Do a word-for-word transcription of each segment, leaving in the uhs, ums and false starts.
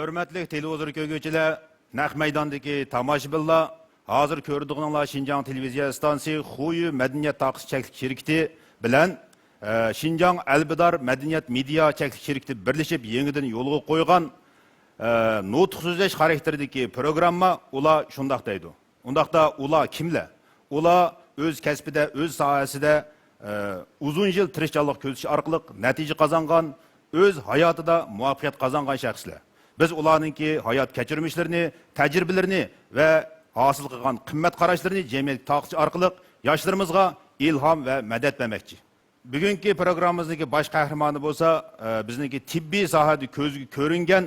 ھۆرمەتلىك تېلېۋىزور كۆرگۈچىلەر، نەق مەيداندىكى تاماشىبىنلار، ھازىر كۆرىدىغىنىڭلار شىنجاڭ تېلېۋىزىيە ئىستانسىسى خۇيۈ مەدەنىيەت تاقىسى چەكلىك شىركىتى بىلەن، ئە، شىنجاڭ ئەلبىدار مەدەنىيەت مېدىيا چەكلىك شىركىتى بىرلىشىپ يېڭىدىن يولغا قويغان، ئە، نۇتۇق سۆزلەش خاراكتېرىدىكى پروگرامما، ئۇلار شۇنداق دەيدۇ. ئۇنداقتا ئۇلار كىملەر؟ ئۇلار ئۆز كەسپىدە، ئۆز ساھەسىدە، ئە، ئۇزۇن يىل تىرىشچانلىق كۆرسىتىش ئارقىلىق نەتىجە قازانغان، ئۆز ھاياتىدا مۇۋەپپەقىيەت قازانغان شەخسلەر. بىز ئۇلارنىڭكى ھايات كەچۈرمىشلىرىنى، تەجرىبىلىرىنى ۋە ھاسىل قىلغان قىممەت قاراشلىرىنى جەمئىيەتكە تارقىتىش ئارقىلىق ياشلىرىمىزغا ئىلھام ۋە مەدەت بەرمەكچى. بۈگۈنكى پروگراممىمىزنىڭكى باش قەھرىمانى بولسا، ئە، بىزنىڭكى تىببىي ساھەدە كۆزگە كۆرۈنگەن،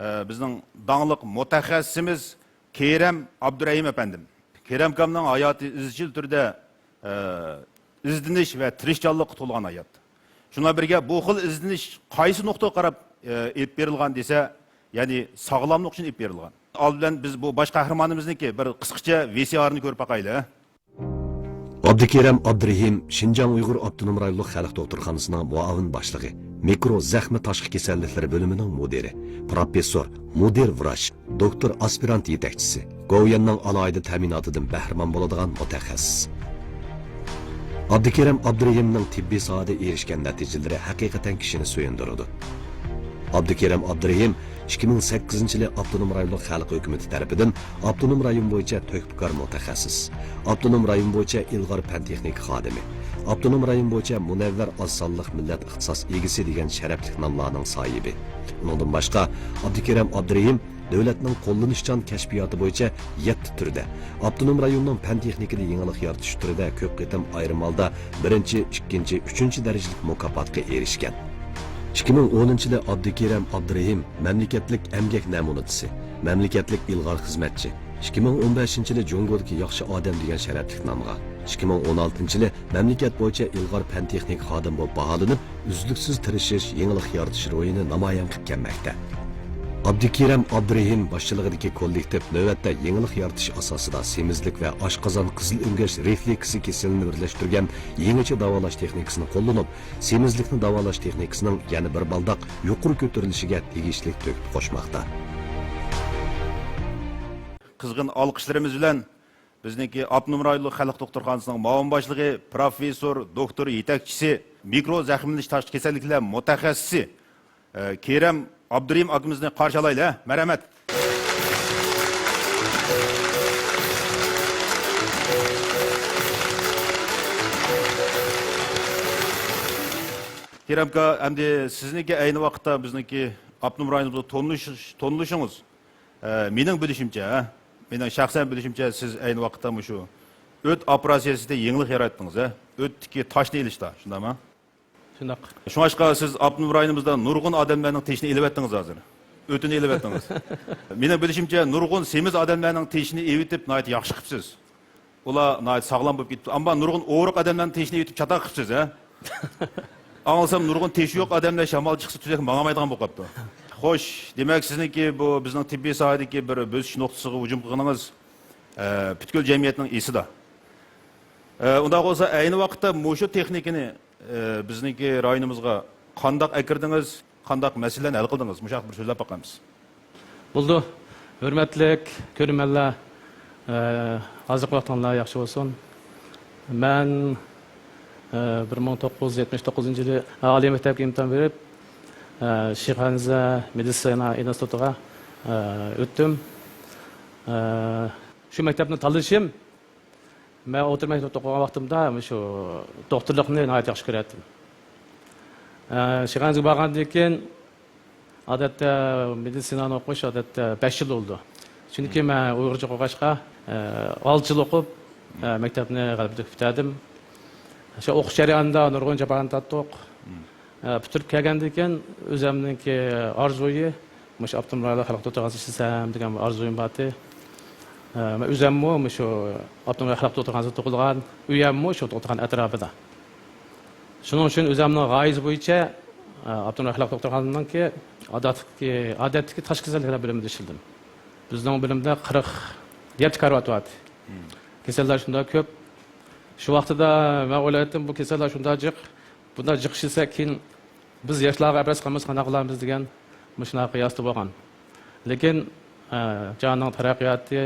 ئە، بىزنىڭ داڭلىق مۇتەخەسسىسىمىز كېرەم ئابدۇرەھىم ئەپەندىم. كېرەم ئاكامنىڭ ھاياتى ئىزچىل تۈردە، ئە، ئىزدىنىش ۋە تىرىشچانلىققا تولغان ھايات. شۇنىڭ بىلەن بىرگە، بۇ خىل ئىزدىنىش قايسى نۇقتىغا قاراپ، ئە، ئېلىپ بېرىلغان دېسە، يەنى ساغلاملىق ئۈچۈن ئېلىپ بېرىلغان. ئالدى بىلەن بىز بۇ باش قەھرىمانىمىزنىڭكى بىر قىسقىچە ۋى سى ئارنى كۆرۈپ باقايلى. ئابدۇكېرەم ئابدۇرېھىم شىنجاڭ ئۇيغۇر ئاپتونوم رايونلۇق خەلق دوختۇرخانىسىنىڭ مۇئاۋىن باشلىقى، مىكرو زەخمە تاشقى كېسەللىكلىرى بۆلۈمىنىڭ مۇدىرى، پروفېسسور، مۇدىر ۋراچ، دوكتور ئاسپىرانت يېتەكچىسى، گوۋۇيۈەننىڭ ئالاھىدە تەمىناتىدىن بەھرىمەن بولىدىغان مۇتەخەسسىس. ئابدۇكېرەم ئابدۇرېھىمنىڭ تېببىي ساھەدە ئېرىشكەن نەتىجىلىرى ھەقىقەتەن كىشىنى سۆيۈندۈرىدۇ. ئابدۇكېرەم ئابدۇرېھىم ئىككى مىڭ سەككىزىنچى يىلى ئاپتونوم رايونلۇق خەلق ھۆكۈمىتى تەرىپىدىن ئاپتونوم رايون بويىچە تۆھپىكار مۇتەخەسسىس، ئاپتونوم رايون بويىچە ئىلغار پەن تېخنىكا خادىمى، ئاپتونوم رايون بويىچە مۇنەۋۋەر ئاز سانلىق مىللەت ئىختىساس ئىگىسى دېگەن شەرەپلىك ناملارنىڭ ساھىبى. ئۇنىڭدىن باشقا، ئابدۇكېرەم ئابدۇرېھىم دۆلەتنىڭ قوللىنىشچان كەشپىياتى بويىچە يەتتە تۈردە، ئاپتونوم رايوننىڭ پەن تېخنىكىدا يېڭىلىق يارىتىش تۈرىدە كۆپ قېتىم ئايرىم ھالدا بىرىنچى، ئىككىنچى، ئۈچىنچى دەرىجىلىك مۇكاپاتقا ئېرىشكەن. ئىككى مىڭ ئونىنچى يىلى ئابدۇكېرەم ئابدۇرېھىم مەملىكەتلىك ئەمگەك نەمۇنىچىسى، مەملىكەتلىك ئىلغار خىزمەتچى، ئىككى مىڭ ئون بەشىنچى يىلى جۇڭگودىكى ياخشى ئادەم دېگەن شەرەپلىك نامغا، ئىككى مىڭ ئون ئالتىنچى يىلى مەملىكەت بويىچە ئىلغار پەن تېخنىكا خادىمى بولۇپ باھالىنىپ، ئۈزلۈكسىز تىرىشىش، يېڭىلىق يارىتىش روھىنى نامايان قىلىپ كەلمەكتە. ئابدۇكېرەم ئابدۇرېھىم باشچىلىقىدىكى كوللېكتىپ نۆۋەتتە يېڭىلىق يارىتىش ئاساسىدا سېمىزلىك ۋە ئاشقازان قىزىل ئۆڭگەش رېفلېكسى كېسىلىنى بىرلەشتۈرگەن يېڭىچە داۋالاش تېخنىكىسىنى قوللىنىپ، سېمىزلىكنى داۋالاش تېخنىكىسىنىڭ يەنە بىر بالداق يۇقىرى كۆتۈرۈلۈشىگە تېگىشلىك تۆھپە قوشماقتا. قىزغىن ئالقىشلىرىمىز بىلەن بىزنىڭكى ئاپتونوم رايونلۇق خەلق دوختۇرخانىسىنىڭ مۇئاۋىن باشلىقى، پروفېسسور، دوكتور يېتەكچىسى، مىكرو زەخىملىنىش تاشقى كېسەللىكلەر مۇتەخەسسىسى، ئە، كېرەم ئابدۇرېھىم ئاكىمىزنى قارشى ئالايلى، ھە؟ مەرھەمەت. كېرەم ئاكا، ئەمدى سىزنىڭكى ئەينى ۋاقىتتا بىزنىڭكى ئاپتونوم رايونىمىزدا تونۇلۇش-، تونۇلۇشىڭىز، ئە، مېنىڭ بىلىشىمچە، ھە؟ مېنىڭ شەخسەن بىلىشىمچە، سىز ئەينى ۋاقىتتا مۇشۇ ئۆت ئوپېراتسىيىسىدە يېڭىلىق ياراتتىڭىز، ھە؟ ئۆتتىكى تاشنى ئېلىشتا، شۇنداقمۇ؟ شۇنداق. شۇڭلاشقا سىز ئاپتونوم رايونىمىزدا نۇرغۇن ئادەملەرنىڭ تېشىنى ئېلىۋەتتىڭىز ھازىر. ئۆتىنى ئېلىۋەتتىڭىز. مېنىڭ بىلىشىمچە، نۇرغۇن سېمىز ئادەملەرنىڭ تېشىنى ئېۋىتىپ، ناھايىتى ياخشى قىپسىز. ئۇلار ناھايىتى ساغلام بولۇپ كېتىپتۇ. ئەمما نۇرغۇن ئورۇق ئادەملەرنىڭ تېشىنى ئېۋىتىپ، چاتاق قىپسىز، ھە؟ ئاڭلىسام، نۇرغۇن تېشى يوق ئادەملەر شامال چىقسا، تۈزەك ماڭالمايدىغان بولۇپ قاپتۇ. خوش، دېمەك، سىزنىڭكى بۇ بىزنىڭ تېببىي ساھەدىكى بىر بۆسۈش نۇقتىسىغا ھۇجۇم قىلغىنىڭىز، ئە، پۈتكۈل جەمئىيەتنىڭ ئېسىدا. ئە، ئۇنداق بولسا، ئەينى ۋاقىتتا مۇشۇ تېخنىكىنى ئى، بىزنىڭكى رايونىمىزغا قانداق ئەكىردىڭىز، قانداق مەسىلىلەرنى ھەل قىلدىڭىز؟ مۇشۇ ھەققىدە بىر سۆزلەپ باقامىز. بولىدۇ. ھۆرمەتلىك كۆرۈرمەنلەر، ئى، ھازىرقى ۋاقتىڭلار ياخشى بولسۇن. مەن، ئى، بىر مىڭ توققۇز يۈز يەتمىش توققۇزىنچى يىلى ئالىي مەكتەپكە ئىمتىھان بېرىپ، ئى، شىخەنزە مېدىتسىنا ئىنستىتۇتىغا، ئى، ئۆتتۈم. ئى، شۇ مەكتەپنى تاللىشىم مەن ئوتتۇرا مەكتەپتە ئوقۇغان ۋاقتىمدا مۇشۇ دوختۇرلۇقنى ناھايىتى ياخشى كۆرەتتىم. ئە، شىخەنزىگە بارغاندىن كېيىن، ئادەتتە مېدىتسىنانى ئوقۇش، ئادەتتە، بەش يىل بولىدۇ. چۈنكى مەن ئۇيغۇرچە ئوقۇغاچقا، ئە، ئالتە يىل ئوقۇپ، ئە، مەكتەپنى غەلىبىلىك پۈتتۈردۈم. شۇ ئوقۇش جەريانىدا نۇرغۇن جاپالارنى تارتتۇق. ئە، پۈتتۈرۈپ كەلگەندىن كېيىن ئۆزۈمنىڭكى ئارزۇيى، مۇشۇ ئاپتونوم رايونلۇق خەلق دوختۇرخانىسىدا ئىشلىسەم دېگەن بىر ئارزۇيۇم بارتى. ئە، مەن ئۆزۈممۇ مۇشۇ ئاپتونوم رايون خەلق دوختۇرخانىسىدا تۇغۇلغان، ئۆيۈممۇ شۇ دوختۇرخانا ئەتراپىدا. شۇنىڭ ئۈچۈن ئۆزۈمنىڭ غايىسى بويىچە، ئە، ئاپتونوم رايون خەلق دوختۇرخانىسىنىڭكى ئادەتتىكى، ئادەتتىكى تاش كېسەللىكلەر بۆلۈمىدە ئىشلىدىم. بىزنىڭ بۆلۈمدە قىرىق يەتتە كارىۋات بار ئىدى. كېسەللەر شۇنداق كۆپ. شۇ ۋاقتىدا مەن ئويلايتتىم، بۇ كېسەللەر شۇنداق جىق، بۇنداق جىق ئىشلىسەك، كېيىن بىز ياشلارغا ئەپەس قالمىسا قانداق قىلارمىز دېگەن مۇشۇنداق قىياستا بولغان. لېكىن، ئە، جاھاننىڭ تەرەققىياتى،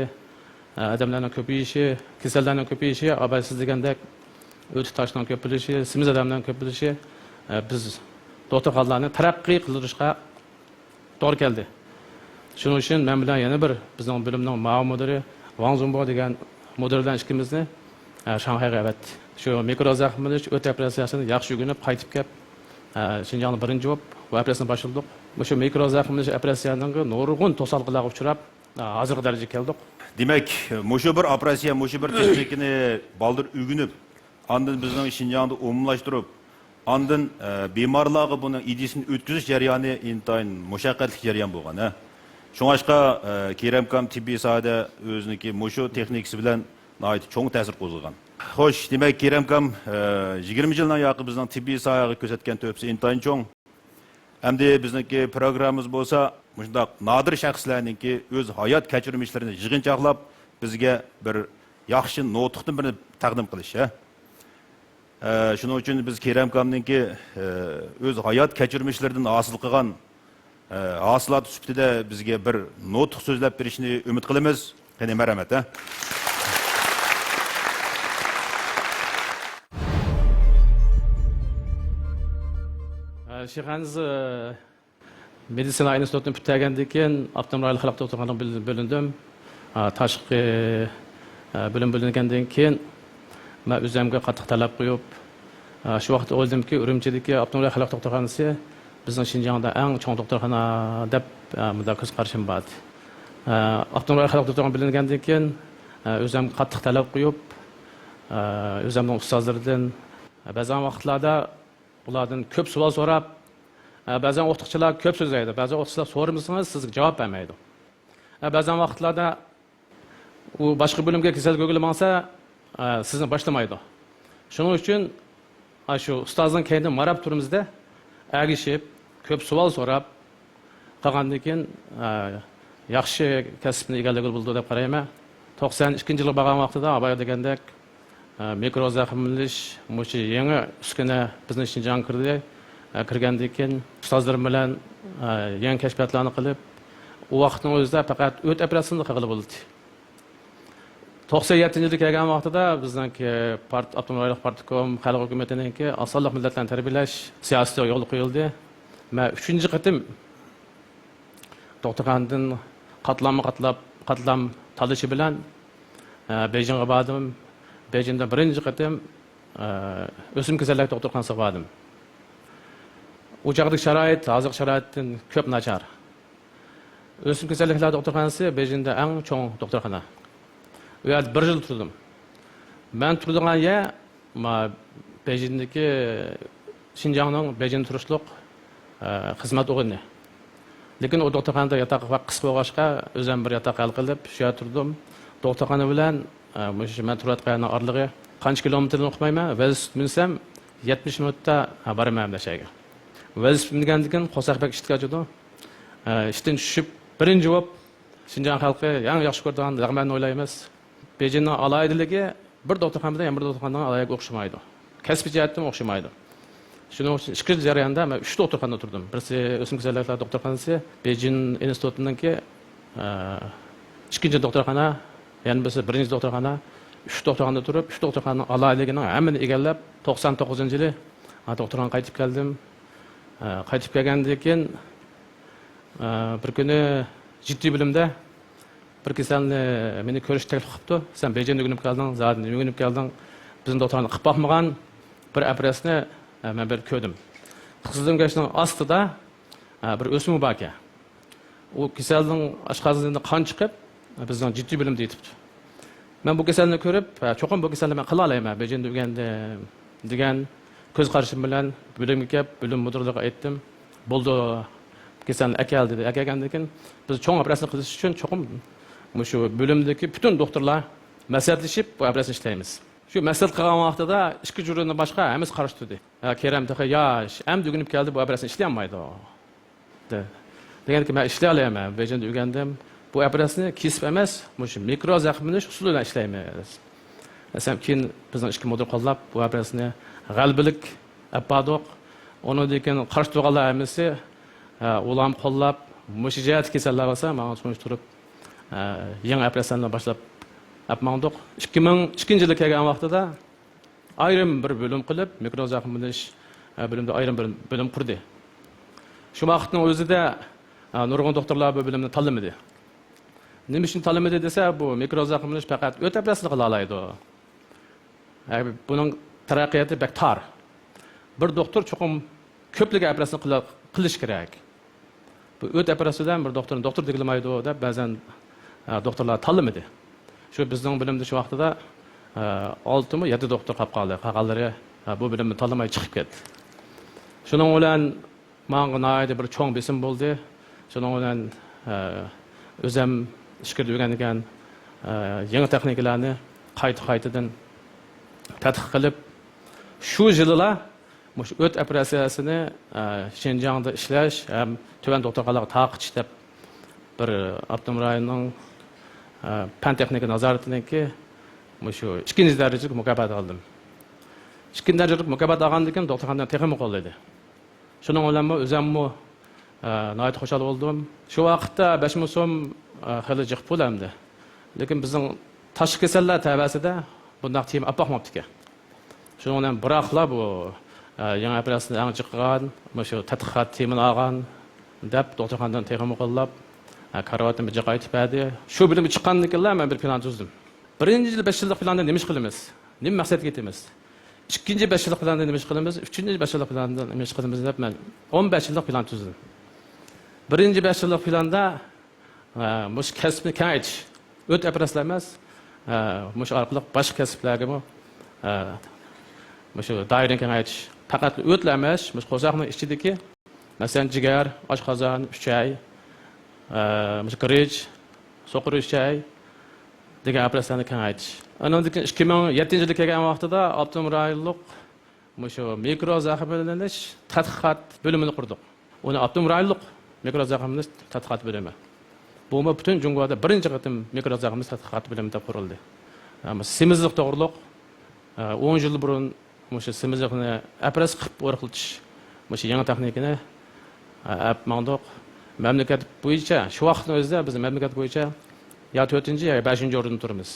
ئە، ئادەملەرنىڭ كۆپىيىشى، كېسەللەرنىڭ كۆپىيىشى، ئاباي سىز دېگەندەك ئۆتۈك تاشنىڭ كۆپ بولۇشى، سېمىز ئادەملەرنىڭ كۆپ بولۇشى، ئە، بىز دوختۇرخانىلارنى تەرەققىي قىلدۇرۇشقا توغرا كەلدى. شۇنىڭ ئۈچۈن مەن بىلەن يەنە بىر بىزنىڭ بۆلۈمنىڭ مۇئاۋىن مۇدىرى ۋاڭ زۇڭبو دېگەن مۇدىر بىلەن ئىككىمىزنى، ئە، شاڭخەيگە ئەۋەتتى. شۇ مىكرو زەخىملىنىش، ئۆت ئوپېراتسىيەسىنى ياخشى ئۆگىنىپ، قايتىپ كەپ، ئە، شىنجاڭدا بىرىنچى بولۇپ، بۇ ئوپېراتسىيەنى باشلىدۇق. مۇشۇ مىكرو زەخىملىنىش ئوپېراتسىيەنىڭ نۇرغۇن توسالغۇلارغا ئۇچراپ، ئە، ھازىرقى دەرىجىگە كەلدۇق. دېمەك، مۇشۇ بىر ئوپېراتسىيە، مۇشۇ بىر تېخنىكىنى بالدۇر ئۆگىنىپ، ئاندىن بىزنىڭ شىنجاڭدا ئومۇملاشتۇرۇپ، ئاندىن، ئە، بىمارلارغا بۇنىڭ ئىدىيىسىنى ئۆتكۈزۈش جەريانى ئىنتايىن مۇشەققەتلىك جەريان بولغان، ھە. شۇڭلاشقا، ئە، كېرەم ئاكام تېببىي ساھەدە ئۆزىنىڭكى مۇشۇ تېخنىكىسى بىلەن ناھايىتى چوڭ تەسىر قوزغىغان. خوش، دېمەك، كېرەم ئاكام، ئە، يىگىرمە يىلنىڭ ياقى بىزنىڭ تېببىي ساھەگە كۆرسەتكەن تۆھپىسى ئىنتايىن چوڭ. ئەمدى بىزنىڭكى پروگراممىمىز بولسا مۇشۇنداق نادىر شەخسلەرنىڭكى ئۆز ھايات كەچۈرمىشلىرىنى يىغىنچاقلاپ، بىزگە بىر ياخشى نۇتۇقتىن بىرنى تەقدىم قىلىش، ھە. ئە، شۇنىڭ ئۈچۈن بىز كېرەم ئاكامنىڭكى، ئە، ئۆز ھايات كەچۈرمىشلىرىدىن ھاسىل قىلغان، ئە، ھاسىلات سۈپىتىدە بىزگە بىر نۇتۇق سۆزلەپ بېرىشىنى ئۈمىد قىلىمىز. قېنى، مەرھەمەت، ھە. ئە، شىخەنزى مېدىتسىنا ئىنستىتۇتىنى پۈتتۈرگەندىن كېيىن، ئاپتونوم رايونلۇق خەلق دوختۇرخانىغا بۆل-، بۆلۈندۈم. ئا، تاشقى، ئا، بۆلۈم بۆلۈنگەندىن كېيىن، مەن ئۆزۈمگە قاتتىق تەلەپ قويۇپ، ئا، شۇ ۋاقىتتا ئويلىدىمكى، ئۈرۈمچىدىكى ئاپتونوم رايون خەلق دوختۇرخانىسى بىزنىڭ شىنجاڭدا ئەڭ چوڭ دوختۇرخانا دەپ، ئا، مۇنداق كۆز قارىشىم بار ئىدى. ئا، ئاپتونوم رايون خەلق دوختۇرخانىسىغا بۆلۈنگەندىن كېيىن، ئا، ئۆزۈمگە قاتتىق تەلەپ قويۇپ، ئا، ئۆزۈمنىڭ ئۇستازلىرىدىن، بەزەن ۋاقىتلاردا ئۇلاردىن كۆپ سوئال سوراپ، ئە، بەزەن ئوقۇتقۇچىلار كۆپ سۆزلەيدۇ، بەزەن ئوقۇتقۇچىلار سورىمىسىڭىز سىزگە جاۋاب بەرمەيدۇ. ئە، بەزەن ۋاقىتلاردا ئۇ باشقا بۆلۈمگە كېسەل كۆرگىلى ماڭسا، ئە، سىزنى باشلىمايدۇ. شۇنىڭ ئۈچۈن، ئە، شۇ ئۇستازنىڭ كەينىدىن ماراپ تۇرىمىز-دە، ئەگىشىپ، كۆپ سوئال سوراپ، قىلغاندىن كېيىن، ئە، ياخشى كەسىپنى ئىگىلىگىلى بولىدۇ دەپ قارايمەن. توقسان ئىككىنچى يىلغا بارغان ۋاقتىدا ئاباي دېگەندەك، ئە، مىكرو زەخىملىنىش مۇشۇ يېڭى ئۈسكۈنە بىزنىڭ شىنجاڭغا كىردى. ئە، كىرگەندىن كېيىن ئۇستازلىرىم بىلەن، ئە، يېڭى كەشپىياتلارنى قىلىپ، ئۇ ۋاقىتنىڭ ئۆزىدە پەقەت ئۆت ئوپېراتسىيىسىنى قىلغىلى بولاتتى. توقسان يەتتىنچى يىلى كەلگەن ۋاقتىدا بىزنىڭكى پارت-، ئاپتونوم رايونلۇق پارتكوم، خەلق ھۆكۈمىتىنىڭكى ئاز سانلىق مىللەتلەرنى تەربىيەلەش سىياسىتى يولغا قويۇلدى. مەن ئۈچىنچى قېتىم دوختۇرخانىدىن قاتلاممۇ قاتلاپ، قاتلام تاللىشى بىلەن، ئە، بېيجىڭغا باردىم. بېيجىڭدا بىرىنچى قېتىم، ئە، ئۆسۈم كېسەللىك دوختۇرخانىسىغا باردىم. ئۇ چاغدىكى شارائىت ھازىرقى شارائىتتىن كۆپ ناچار. ئۆسۈم كېسەللىكلەر دوختۇرخانىسى بېيجىڭدا ئەڭ چوڭ دوختۇرخانا. ئۇ يەردە بىر يىل تۇردۇم. مەن تۇرىدىغان يەر، ما، بېيجىڭدىكى شىنجاڭنىڭ بېيجىڭدا تۇرۇشلۇق، ئە، خىزمەت ئورنى. لېكىن ئۇ دوختۇرخانىدا ياتاق ۋاقىت قىسقا بولغاچقا، ئۆزۈم بىر ياتاق ھەل قىلىپ، شۇ يەردە تۇردۇم. دوختۇرخانا بىلەن، ئە، مۇشۇ مەن تۇرۇۋاتقان يەرنىڭ ئارىلىقى قانچە كىلومېتىردىن ئۇقمايمەن، ۋېلىسىپىت مىنسەم يەتمىش مىنۇتتا، ھە، بارىمەن ئەمدى شەيگە. ۋېلىسىپىت مىنگەندىن كېيىن قورساق بەك ئىشتىك ئاچىدۇ. ئە، ئىشتىن چۈشۈپ، بىرىنچى بولۇپ، شىنجاڭ خەلقى ئەڭ ياخشى كۆرىدىغان لەغمەننى ئويلايمىز. بېيجىڭنىڭ ئالاھىدىلىكى بىر دوختۇرخانا بىلەن يەنە بىر دوختۇرخانىنىڭ ئالاھىدىلىكىگە ئوخشىمايدۇ. كەسپىي جەھەتتىن ئوخشىمايدۇ. شۇنىڭ ئۈچۈن ئىككى يىل جەريانىدا مەن ئۈچ دوختۇرخانىدا تۇردۇم. بىرسى ئۆسۈم كېسەللىكلەر دوختۇرخانىسى، بېيجىڭ ئىنستىتۇتىنىڭكى، ئە، ئىككىنچى دوختۇرخانا، يەنە بىرسى بىرىنچى دوختۇرخانا، ئۈچ دوختۇرخانىدا تۇرۇپ، ئۈچ دوختۇرخانىنىڭ ئالاھىدىلىكىنىڭ ھەممىنى ئىگىلەپ، توقسان توققۇزىنچى يىلى، ئە، دوختۇرخانىغا قايتىپ كەلدىم. ئە، قايتىپ كەلگەندىن كېيىن، ئە، بىر كۈنى جىددىي بۆلۈمدە بىر كېسەلنى مېنى كۆرۈشكە تەكلىپ قىپتۇ. سەن بېيجىڭدا ئۆگىنىپ كەلدىڭ، زادى نېمە ئۆگىنىپ كەلدىڭ؟ بىزنىڭ دوختۇرخانىدا قىلىپ باقمىغان بىر ئوپېراتسىيىنى، ئە، مەن بېرىپ كۆردۈم. قىزىلگۈلەشنىڭ ئاستىدا، ئە، بىر ئۆسمە بار ئىكەن. ئۇ كېسەلنىڭ ئاشقازىنىدىن قان چىقىپ، بىزنىڭ جىددىي بۆلۈمدە يېتىپتۇ. مەن بۇ كېسەلنى كۆرۈپ، ھە، چوقۇم بۇ كېسەلنى مەن قىلالايمەن، بېيجىڭدا ئۆگەندىم، دېگەن كۆز قارىشىم بىلەن بۆلۈمگە كەپ، بۆلۈم مۇدىرلىرىغا ئېيتتىم. بولدى، بۇ كېسەلنى ئەكەل، دېدى. ئەكەلگەندىن كېيىن بىز چوڭ ئوپېراتسىيە قىلىش ئۈچۈن چوقۇم مۇشۇ بۆلۈمدىكى پۈتۈن دوختۇرلار مەسلىھەتلىشىپ بۇ ئوپېراتسىيەنى ئىشلەيمىز. شۇ مەسلىھەت قىلغان ۋاقتىدا ئىككى جۈرىدىن باشقا ھەممىسى قارشى تۇردى. ھە، كېرەم تېخى ياش، ئەمدى ئۆگىنىپ كەلدى، بۇ ئوپېراتسىيەنى ئىشلىيەلمەيدۇ. دە-، دېگەندىكىن، مەن ئىشلىيەلەيمەن، بېيجىڭدا ئۆگەندىم. بۇ ئوپېراتسىيىنى كېسىپ ئەمەس، مۇشۇ مىكرو زەخىملىنىش ئۇسۇلى بىلەن ئىشلەيمىز. دېسەم، كېيىن بىزنىڭ ئىككى مۇدىر قوللاپ، بۇ ئوپېراتسىيەنى غەلىبىلىك ئەپ باردۇق. ئۇنىڭدىن كېيىن قارشى تۇرغانلار ھەممىسى، ھە، ئۇلارمۇ قوللاپ، مۇشۇ جەھەتتىكى كېسەللەر بولسا ماڭا تونۇشتۇرۇپ، ئە، يېڭى ئەپرەسلەرنى باشلاپ ئەپ ماڭدۇق. ئىككى مىڭ ئىككىنچى يىلى كەلگەن ۋاقتىدا ئايرىم بىر بۆلۈم قىلىپ، مىكرو زەخىملىنىش، ئە، بۆلۈمىدە ئايرىم بىر بۆلۈم قۇردى. شۇ ۋاقىتنىڭ ئۆزىدە، ئە، نۇرغۇن دوختۇرلار بۇ بۆلۈمنى تاللىمىدى. نېمە ئۈچۈن تاللىمىدى دېسە، بۇ مىكرو زەخىملىنىش پەقەت ئۆت ئەپرەسلا قىلالايدۇ. ھە، بۇنىڭ تەرەققىياتى بەك تار. بىر دوختۇر چوقۇم كۆپلىگەن ئەپرەسنى قىلا-، قىلىشى كېرەك. بۇ ئۆت ئەپرەس بىلەن بىر دوختۇرنى دوختۇر دېگىلىمايدۇ دەپ بەزەن، ئە، دوختۇرلار تاللىمىدى. شۇ بىزنىڭ بۆلۈمدە شۇ ۋاقتىدا، ئە، ئالتىمۇ يەتتە دوختۇر قاپ قالدى. قالغانلىرى، ئە، بۇ بۆلۈمنى تاللىماي چىقىپ كەتتى. شۇنىڭ بىلەن ماڭا ناھايىتى بىر چوڭ بېسىم بولدى. شۇنىڭ بىلەن، ئە، ئۆزەم ئىچكىرىدە ئۆگەنگەن، ئە، يېڭى تېخنىكىلارنى قايتا-قايتىدىن تەتقىق قىلىپ، شۇ يىلىلا مۇشۇ ئۆت ئوپېراتسىيەسىنى، ئە، شىنجاڭدا ئىشلەش ھەم تۆۋەن دوختۇرخانىلارغا تارقىتىش دەپ بىر ئاپتونوم رايوننىڭ، ئە، پەن تېخنىكا نازارىتىنىڭكى مۇشۇ ئىككىنچى دەرىجىلىك مۇكاپاتى ئالدىم. ئىككىنچى دەرىجىلىك مۇكاپات ئالغاندىن كېيىن دوختۇرخانىدىن تېخىمۇ قوللىدى. شۇنىڭ بىلەنمۇ ئۆزەممۇ، ئە، ناھايىتى خۇشال بولدۇم. شۇ ۋاقىتتا بەش مىڭ سوم، ئە، خېلى جىق پۇل ئەمدى. لېكىن بىزنىڭ تاشقى كېسەللەر تەۋەسىدە بۇنداق تېما ئاپاقماپتىكەن. شۇنىڭ بىلەن بىراقلا بۇ، ئە، يېڭى ئوپېراتسىيەدە ئەڭ جىق قىلغان، مۇشۇ تەتقىقات تېمىنى ئالغان دەپ دوختۇرخانىدىن تېخىمۇ قوللاپ، ئە، كارىۋاتنى بىر جىق ئېتىپ بەردى. شۇ بۆلۈمگە چىققاندىن كېيىنلا مەن بىر پىلان تۈزدۈم. بىرىنچى يىل بەش يىللىق پىلاندا نېمە ئىش قىلىمىز؟ نېمە مەقسەتكە يېتىمىز؟ ئىككىنچى بەش يىللىق پىلاندا نېمە ئىش قىلىمىز؟ ئۈچىنچى بەش يىللىق پىلاندا نېمە ئىش قىلىمىز دەپ مەن ئون بەش يىللىق پىلان تۈزدۈم. بىرىنچى بەش يىللىق پىلاندا، ئە، مۇشۇ كەسىپنى كېڭەيتىش. ئۆت ئەپرەسلا ئەمەس، ئە، مۇشۇ ئارقىلىق باشقا كەسىپلەرگىمۇ، ئە، مۇشۇ دائىرىنى كېڭەيتىش. پەقەت ئۆتلا ئەمەس، مۇشۇ قورساقنىڭ ئىچىدىكى مەسىلەن، جىگەر، ئاشقازان، ئۈچەي، ئە، مۇشۇ گرىچ، سوقۇر ئۈچەي دېگەن ئەپرەسلەرنى كېڭەيتىش. ئانىڭدىن كېيىن ئىككى مىڭ يەتتىنچى يىلى كەلگەن ۋاقتىدا ئاپتونوم رايونلۇق مۇشۇ مىكرو زەخىملىنىش تەتقىقات بۆلۈمىنى قۇردۇق. ئۇنى ئاپتونوم رايونلۇق مىكرو زەخىملىنىش تەتقىقات بۆلۈمى. بۇمۇ پۈتۈن جۇڭگودا بىرىنچى قېتىم مىكرو زەخىملىنىش تەتقىقات بۆلۈمى دەپ قۇرۇلدى. ئە، سېمىزلىق توغرۇلۇق، ئە، ئون يىل بۇرۇن مۇشۇ سېمىزلىقنى ئەپرەس قىلىپ ئورۇقلىتىش، مۇشۇ يېڭى تېخنىكىنى، ئە، ئەپ ماڭدۇق. مەملىكەت بويىچە، شۇ ۋاقىتنىڭ ئۆزىدە بىز مەملىكەت بويىچە يا تۆتىنچى، يا بەشىنچى ئورۇندا تۇرىمىز.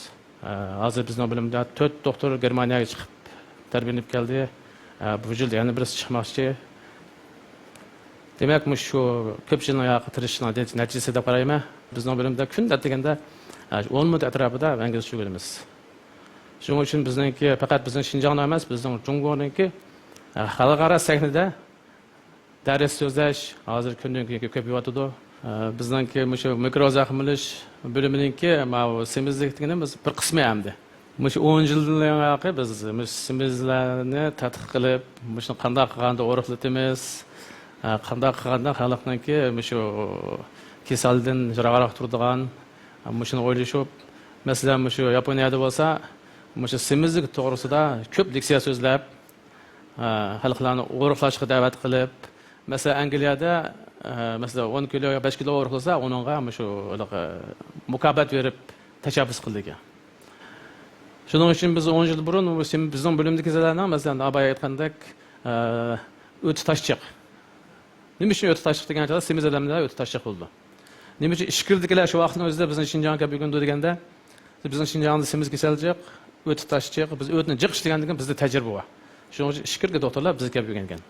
ئە، ھازىر بىزنىڭ بۆلۈمدە تۆت دوختۇر گېرمانىيەگە چىقىپ تەربىيەلىنىپ كەلدى. ئە، بۇ يىل يەنە بىرسى چىقماقچى. دېمەك، مۇشۇ كۆپ يىلنىڭ ياقى تىرىشىشنىڭ نەتىجىسى دەپ قارايمەن. بىزنىڭ بۆلۈمدە كۈندە ئەتىگەندە، ئە، ئون مىنۇت ئەتراپىدا ئىنگلىزچە ئۆگىنىمىز. شۇنىڭ ئۈچۈن بىزنىڭكى، پەقەت بىزنىڭ شىنجاڭدا ئەمەس، بىزنىڭ جۇڭگونىڭكى، ئە، خەلقئارا سەھنىدە دەرس سۆزلەش ھازىر كۈندىن كۈنگە كۆپىيىۋاتىدۇ. ئە، بىزنىڭكى مۇشۇ مىكرو زەخىملىنىش بۆلۈمىنىڭكى ماۋۇ سېمىزلىك دېگىنىمىز بىر قىسمى ئەمدى. مۇشۇ ئون يىلدىن بۇيان بىز مۇشۇ سېمىزلەرنى تەتقىق قىلىپ، مۇشۇنى قانداق قىلغاندا ئورۇقلىتىمىز، ئە، قانداق قىلغاندا خەلقنىڭكى مۇشۇ كېسەلدىن يىراقراق تۇرىدىغان، مۇشۇنى ئويلىشىپ، مەسىلەن، مۇشۇ ياپونىيەدە بولسا، مۇشۇ سېمىزلىك توغرىسىدا كۆپ لېكسىيە سۆزلەپ، ئە، خەلقلەرنى ئورۇقلاشقا دەۋەت قىلىپ، مەسىلەن، ئەنگلىيەدە، ئە، مەسىلەن، ئون كىلو يا بەش كىلو ئورۇقلىسا، ئۇنىڭغا مۇشۇ، ھېلىقى، مۇكاپات بېرىپ تەشەببۇس قىلىدىكەن. شۇنىڭ ئۈچۈن بىز ئون يىل بۇرۇن بۇ سېم-، بىزنىڭ بۆلۈمدىكى كېسەللەرنىڭ، مەسىلەن، ئاباي ئېيتقاندەك، ئە، ئۆتى تاشچىق. نېمە ئۈچۈن ئۆتى تاشچىق دېگەن چاغدا سېمىز ئادەملەر ئۆتى تاشچىق بولىدۇ. نېمە ئۈچۈن ئىچكىرىدىكىلەر شۇ ۋاقىتنىڭ ئۆزىدە بىزنىڭ شىنجاڭغا كەپ ئۆگىنىدۇ دېگەندە، بىزنىڭ شىنجاڭدا سېمىز كېسەل جىق، ئۆتى تاش جىق، بىز ئۆتنى جىق ئىشلىگەندىن كېيىن بىزدە تەجرىبە بار. شۇنىڭ ئۈچۈن ئىچكىرىكى دوختۇرلار بىزگە كەپ ئۆگەنگەن.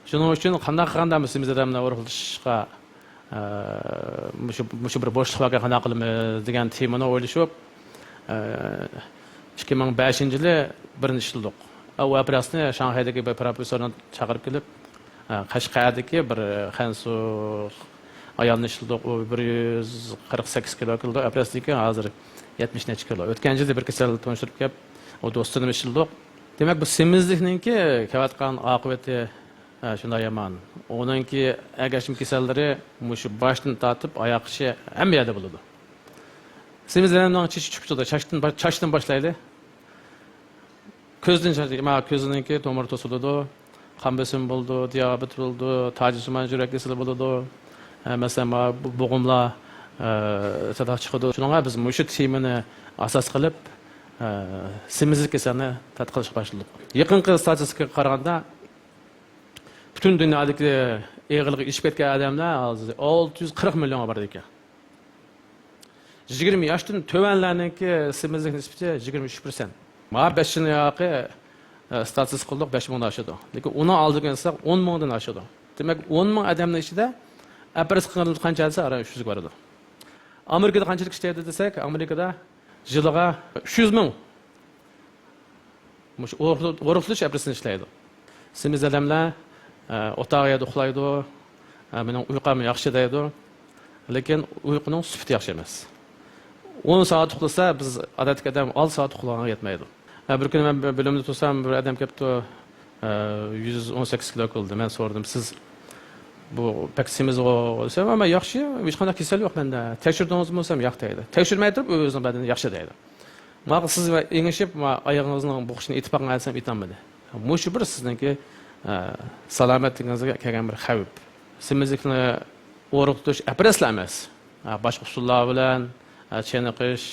شۇنىڭ ئۈچۈن قانداق قىلغاندا بۇ سېمىز ئادەملەرنى ئورۇقلىتىشقا، ئە، مۇشۇ، مۇشۇ بىر بوشلۇق باركەن، قانداق قىلىمىز دېگەن تېمىنى ئويلىشىپ، ئىككى مىڭ بەشىنچى يىلى بىرنى ئىشلىدۇق. ئۇ ئەپرەسنى شاڭخەيدىكى بىر پروفېسسورنى چاقىرىپ كېلىپ، قەشقەردىكى بىر خەنزۇ ئايالنى ئىشلىدۇق. ئۇ بىر يۈز قىرىق سەككىز كىلو كېلىدۇ. ئەپرەسنىڭكى ھازىر يەتمىش نەچچە كىلو. ئۆتكەن يىلى بىر كېسەل تونۇشتۇرۇپ كەپ، ئۇ دوستىنىمۇ ئىشلىدۇق. دېمەك، بۇ سېمىزلىكنىڭكى كېلىۋاتقان ئاقىۋىتى، ھە، شۇنداق يامان. ئۇنىڭكى ئەگەشمە كېسەللىرى مۇشۇ باشتىن تارتىپ ئاياققىچە ھەممە يەردە بولىدۇ. سېمىز ئادەمنىڭ چېچى چۈشۈپ تۇرىدۇ. چاچتىن، چاچتىن باشلايلى. كۆزدىن چاچ-، ما، كۆزنىڭكى تومۇرى توسۇلىدۇ، قان بېسىمى بولىدۇ، دىيابېت بولىدۇ، تاجسىمان يۈرەك كېسىلى بولىدۇ. ھە، مەسىلەن، ما، بۇ-، بوغۇملار، ئە، ساداق چىقىدۇ. شۇنىڭغا بىز مۇشۇ تېمىنى ئاساس قىلىپ، ئە، سېمىزلىك كېسەلنى تەتقىق قىلىشقا باشلىدۇق. يېقىنقى ستاتىستىكىغا قارىغاندا، پۈتۈن دۇنيادىكى ئېغىرلىقى ئېشىپ كەتكەن ئادەملەر ھازىر ئالتە يۈز قىرىق مىليونغا بارىدىكەن. يىگىرمە ياشتىن تۆۋەنلەرنىڭكى سېمىزلىك نىسبىتى يىگىرمە ئۈچ پىرسەنت. مانا بەش يىلنىڭ ياقى، ئە، ستاتىستىكا قىلدۇق، بەش مىڭدىن ئاشىدۇ. لېكىن ئۇنىڭ ئالدىغا ئېلساق، ئون مىڭدىن ئاشىدۇ. دېمەك، ئون مىڭ ئادەمنىڭ ئىچىدە ئەپەرەس قىلغان قانچە دېسە، ئاران ئۈچ يۈزگە بارىدۇ. ئامېرىكىدا قانچىلىك ئىشلەيدۇ دېسەك، ئامېرىكىدا يىلىغا ئۈچ يۈز مىڭ مۇشۇ ئورۇقلىتىش ئەپرىسىنى ئىشلەيدۇ. سېمىز ئادەملەر، ئە، ئوتاق يەردە ئۇخلايدۇ، ئە، مېنىڭ ئۇيقۇم ياخشى دەيدۇ. لېكىن ئۇيقۇنىڭ سۈپىتى ياخشى ئەمەس. ئون سائەت ئۇخلىسا، بىز ئادەتتىكى ئادەم ئالتە سائەت ئۇخلىغانغا يەتمەيدۇ. ئە، بىر كۈنى مەن بۆ-، بۆلۈمدە تۇرسام، بىر ئادەم كەپتۇ، ئە، يۈز ئون سەككىز كىلو كىلدى. مەن سورىدىم، سىز بۇ بەك سېمىزغۇ دېسەم، مەن ياخشى، ھېچقانداق كېسەل يوق مەندە. تەكشۈردىڭىزمۇ دېسەم، ياق دەيدۇ. تەكشۈرمەي تۇرۇپ ئۆزىنىڭ بەدىنى ياخشى دەيدۇ. ماڭا سىز بىلەن ئېڭىشىپ، ما-، ئايىغىڭىزنىڭ بوغۇشىنى ئېيتىپ باققىن دېسەم، ئېيتالمىدى. مۇشۇ بىر سىزنىڭكى، ئە، سالامەتلىكىڭىزگە كەلگەن بىر خەۋپ. سېمىزلىكنى ئورۇقلىتىش ئەپرەسلا ئەمەس. ئە، باشقا ئۇسۇللار بىلەن، ئە، چېنىقىش،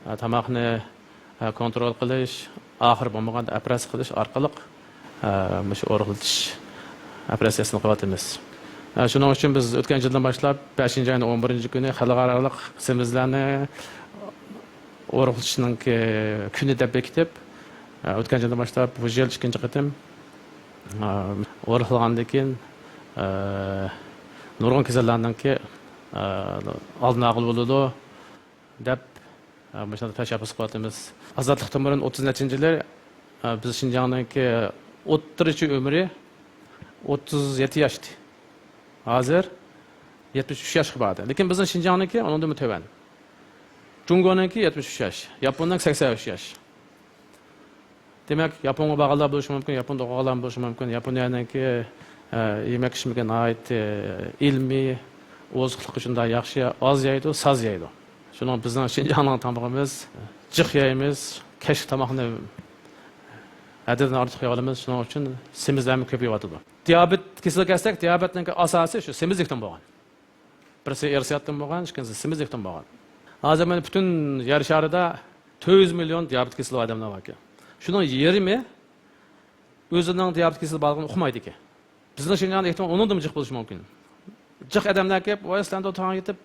ئە، تاماقنى، ئە، كونترول قىلىش، ئاخىرى بولمىغاندا ئەپرەس قىلىش ئارقىلىق، ئە، مۇشۇ ئورۇقلىتىش ئەپرەسىيەسىنى قىلىۋاتىمىز. ئە، شۇنىڭ ئۈچۈن بىز ئۆتكەن يىلدىن باشلاپ بەشىنچى ئاينىڭ ئون بىرىنچى كۈنى خەلقئارالىق سېمىزلەرنى ئورۇقلىتىشنىڭكى كۈنى دەپ بېكىتىپ، ئە، ئۆتكەن يىلدىن باشلاپ بۇ يىل ئىككىنچى قېتىم، ئە، ئورۇقلىغاندىن كېيىن، ئە، نۇرغۇن كېسەللەرنىڭكى، ئە، ئالدىنى ئالغىلى بولىدۇ دەپ، ئە، مۇشۇنداق تەشەببۇس قىلىۋاتىمىز. ئازادلىقتىن بۇرۇن ئوتتۇز نەچچىنچى يىلى، ئە، بىز شىنجاڭنىڭكى ئوتتۇرىچە ئۆمرى ئوتتۇز يەتتە ياشتى. ھازىر يەتمىش ئۈچ ياشقا باردى. لېكىن بىزنىڭ شىنجاڭنىڭكى ئۇنىڭدىنمۇ تۆۋەن. جۇڭگونىڭكى يەتمىش ئۈچ ياش، ياپوننىڭ سەكسەن ئۈچ ياش. دېمەك، ياپونغا بارغانلار بولۇشى مۇمكىن، ياپوندا ئوقۇغانلار بولۇشى مۇمكىن. ياپونىيەنىڭكى، ئە، يېمەك ئىچمىكى ناھايىتى ئىلمىي، ئوزۇقلۇقى شۇنداق ياخشى، ئاز يەيدۇ، ساز يەيدۇ. شۇنىڭ بىزنىڭ شىنجاڭنىڭ تامىقىمىز جىق يەيمىز، كەچلىك تاماقنى ھەددىدىن ئارتۇق يەۋالىمىز. شۇنىڭ ئۈچۈن سېمىزلەرمۇ كۆپىيىۋاتىدۇ. دىيابېت كېسىلىگە كەلسەك، دىيابېتنىڭكى ئاساسى شۇ سېمىزلىكتىن بولغان. بىرسى ئىرسىيەتتىن بولغان، ئىككىنچىسى سېمىزلىكتىن بولغان. ھازىر مانا پۈتۈن يەر شارىدا تۆت يۈز مىليون دىيابېت كېسىلى بار ئادەملەر باركەن. شۇنىڭ يېرىمى ئۆزىنىڭ دىيابېت كېسىلى بارلىقىنى ئۇقمايدىكەن. بىزنىڭ شىنجاڭدا ئېھتىمال ئۇنىڭدىنمۇ جىق بولۇشى مۇمكىن. جىق ئادەملەر كېلىپ، ۋاي، سىلەردە تاڭ يېتىپ،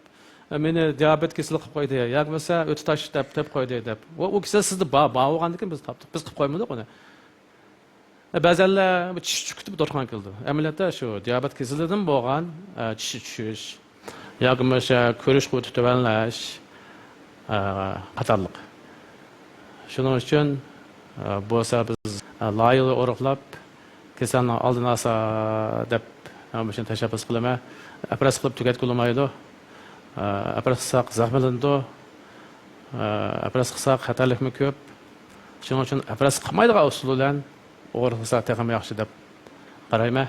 مېنى دىيابېت كېسىلى قىلىپ قويدى، ياكى بولمىسا ئۆتە تاش دەپ، دەپ قويدى، دەپ. ۋە ئۇ كېسەل سىزدە بار، بار بولغاندىكىن بىز تاپتۇق. بىز قىلىپ قويمىدۇق ئۇنى. بەزەنلەر بۇ چىشى چۈشۈپ كېتىپ دوختۇرخانىغا كېلىدۇ. ئەمەلىيەتتە شۇ دىيابېت كېسىلىدىن بولغان، ئە، چىشى چۈشۈش ياكى بولمىسا كۆرۈش قۇۋۋىتى تۆۋەنلەش، ئە، قاتارلىق. شۇنىڭ ئۈچۈن، ئە، بولسا بىز، ئە، لايىھە ئورۇقلاپ، كېسەلنىڭ ئالدىنى ئالسا دەپ، ئە، مۇشۇنى تەشەببۇس قىلىمەن. ئەپرەس قىلىپ تۈگەتكىلى بولمايدۇ. ئە، ئەپرەس قىلساق زەخىملىنىدۇ. ئە، ئەپرەس قىلساق خەتەرلىكمۇ كۆپ. شۇنىڭ ئۈچۈن ئەپرەس قىلمايدىغان ئۇسۇل بىلەن ئورۇقلىسا تېخىمۇ ياخشى دەپ قارايمەن.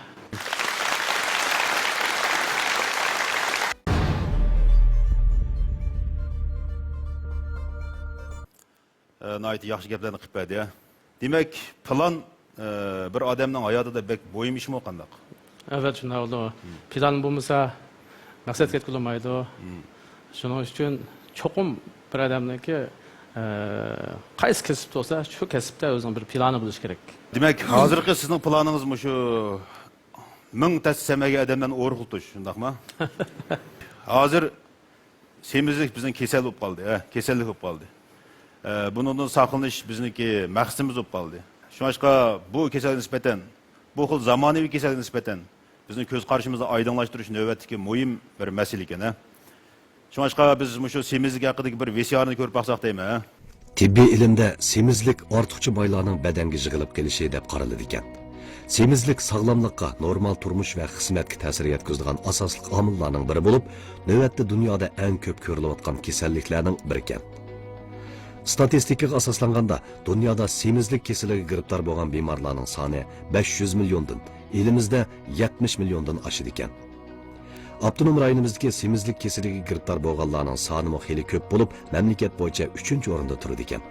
ئە، ناھايىتى ياخشى گەپلەرنى قىلىپ بەردى، ھە. دېمەك، پىلان، ئە، بىر ئادەمنىڭ ھاياتىدا بەك مۇھىم ئىشمۇ قانداق؟ ئەلۋەتتە، شۇنداق بولىدۇ. پىلان بولمىسا، مەقسەتكە يەتكىلى بولمايدۇ. شۇنىڭ ئۈچۈن چوقۇم بىر ئادەمنىڭكى، ئە، قايسى كەسىپتە بولسا، شۇ كەسىپتە ئۆزىنىڭ بىر پىلانى بولۇشى كېرەك. دېمەك، ھازىرقى سىزنىڭ پىلانىڭىز مۇشۇ مىڭ تەستە سەمەگە ئادەملەرنى ئورۇقلىتىش، شۇنداقمۇ؟ ھازىر سېمىزلىك بىزنىڭ كېسەل بولۇپ قالدى، ھە، كېسەللىك بولۇپ قالدى. ئە، بۇنىڭدىن ساقلىنىش بىزنىڭكى مەقسىتىمىز بولۇپ قالدى. شۇڭلاشقا بۇ كېسەلگە نىسبەتەن، بۇ خىل زامانىۋى كېسەلگە نىسبەتەن بىزنىڭ كۆز قارىشىمىزنى ئايدىڭلاشتۇرۇش نۆۋەتتىكى مۇھىم بىر مەسىلە ئىكەن، ھە. شۇڭلاشقا بىز مۇشۇ سېمىزلىك ھەققىدىكى بىر ۋىسىئارنى كۆرۈپ باقساق دەيمەن، ھە. تېببىي ئىلىمدە سېمىزلىك ئارتۇقچە مايلارنىڭ بەدەنگە يىغىلىپ قېلىشى دەپ قارىلىدىكەن. سېمىزلىك ساغلاملىققا، نورمال تۇرمۇش ۋە خىزمەتكە تەسىر يەتكۈزىدىغان ئاساسلىق ئامىللارنىڭ بىرى بولۇپ، نۆۋەتتە دۇنيادا ئەڭ كۆپ كۆرۈلۈۋاتقان كېسەللىكلەرنىڭ بىرىكەن. ستاتىستىكىغا ئاساسلانغاندا، دۇنيادا سېمىزلىك كېسىلىگە گىرىپتار بولغان بىمارلارنىڭ سانى بەش يۈز مىليوندىن، ئېلىمىزدە يەتمىش مىليوندىن ئاشىدىكەن. ئاپتونوم رايونىمىزدىكى سېمىزلىك كېسىلىگە گىرىپتار بولغانلارنىڭ سانىمۇ خېلى كۆپ بولۇپ، مەملىكەت بويىچە ئۈچىنچى ئورۇندا تۇرىدىكەن.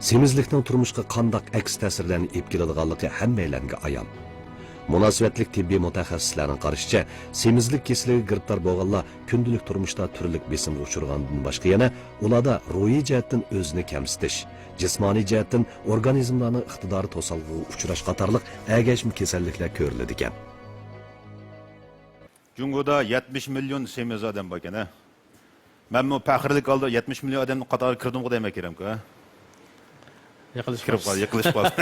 سېمىزلىكنىڭ تۇرمۇشقا قانداق ئەكس تەسىرلەرنى ئېلىپ كېلىدىغانلىقى ھەممەيلەنگە ئايان. مۇناسىۋەتلىك تېببىي مۇتەخەسسىسلەرنىڭ قارىشىچە، سېمىزلىك كېسىلىگە گىرىپتار بولغانلار كۈندىلىك تۇرمۇشتا تۈرلۈك بېسىمغا ئۇچرىغاندىن باشقا يەنە ئۇلاردا روھىي جەھەتتىن ئۆزىنى كەمسىتىش، جىسمانىي جەھەتتىن ئورگانىزملارنىڭ ئىقتىدارى توسالغۇغا ئۇچراش قاتارلىق ئەگەشمە كېسەللىكلەر كۆرۈلىدىكەن. جۇڭگودا يەتمىش مىليون سېمىز ئادەم بار ئىكەن، ھە؟ مەنمۇ پەخىرلىك ھالدا يەتمىش مىليون ئادەمنىڭ قاتارىغا كىردىمغۇ دەيمەن، كېرەمكۇ، ھە؟ يېقىلىشىپ كىرىپ قالدى، يېقىلىشىپ قالدى.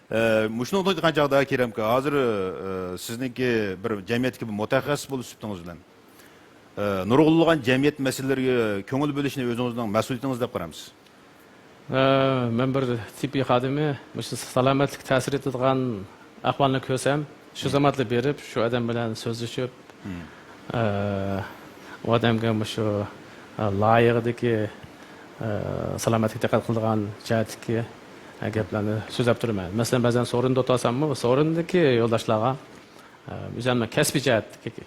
ئە، مۇشۇنى ئويلىغان چاغدا، كېرەمكۇ، ھازىر، ئە، سىزنىڭكى بىر جەمئىيەتتىكى بىر مۇتەخەسسىس بولۇش سۈپىتىڭىز بىلەن، ئە، نۇرغۇنلىغان جەمئىيەت مەسىلىلىرىگە كۆڭۈل بۆلۈشنى ئۆزىڭىزنىڭ مەسئۇلىيىتىڭىز دەپ قارايمىز. ئە، مەن بىر تېببىي خادىمى، مۇشۇ سالامەتلىككە تەسىر يېتىدىغان ئەھۋالنى كۆرسەم، شۇ زامانلا بېرىپ، شۇ ئادەم بىلەن سۆزلىشىپ، ئە، ئۇ ئادەمگە مۇشۇ، ئە، لايىھىدىكى، ئە، سالامەتلىككە دىققەت قىلىدىغان جەھەتتىكى، ئە، گەپلەرنى سۆزلەپ تۇرىمەن. مەسىلەن، بەزەن سورۇندا ئولتۇرساممۇ، سورۇندىكى يولداشلارغا، ئە، ئۆزۈمنىڭ كەسپىي جەھەتتىكى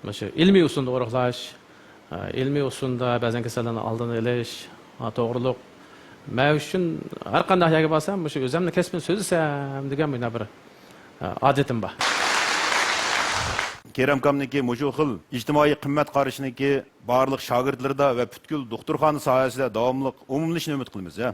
مۇشۇ ئىلمىي ئۇسۇلدا ئورۇقلاش، ئىلمىي ئۇسۇلدا بەزەن كېسەللەرنىڭ ئالدىنى ئېلىش توغرۇلۇق. مەن ئۈچۈن ھەر قانداق يەرگە بارسام، مۇشۇ ئۆزۈمنىڭ كەسپىنى سۆزلىسەم دېگەن مۇنداق بىر ئادىتىم بار. كېرەم ئاكامنىڭكى مۇشۇ خىل ئىجتىمائىي قىممەت قارىشىنىڭكى بارلىق شاگىرتلىرىدا ۋە پۈتكۈل دوختۇرخانا ساھەسىدە داۋاملىق ئومۇملىشىشىنى ئۈمىد قىلىمىز، ھە.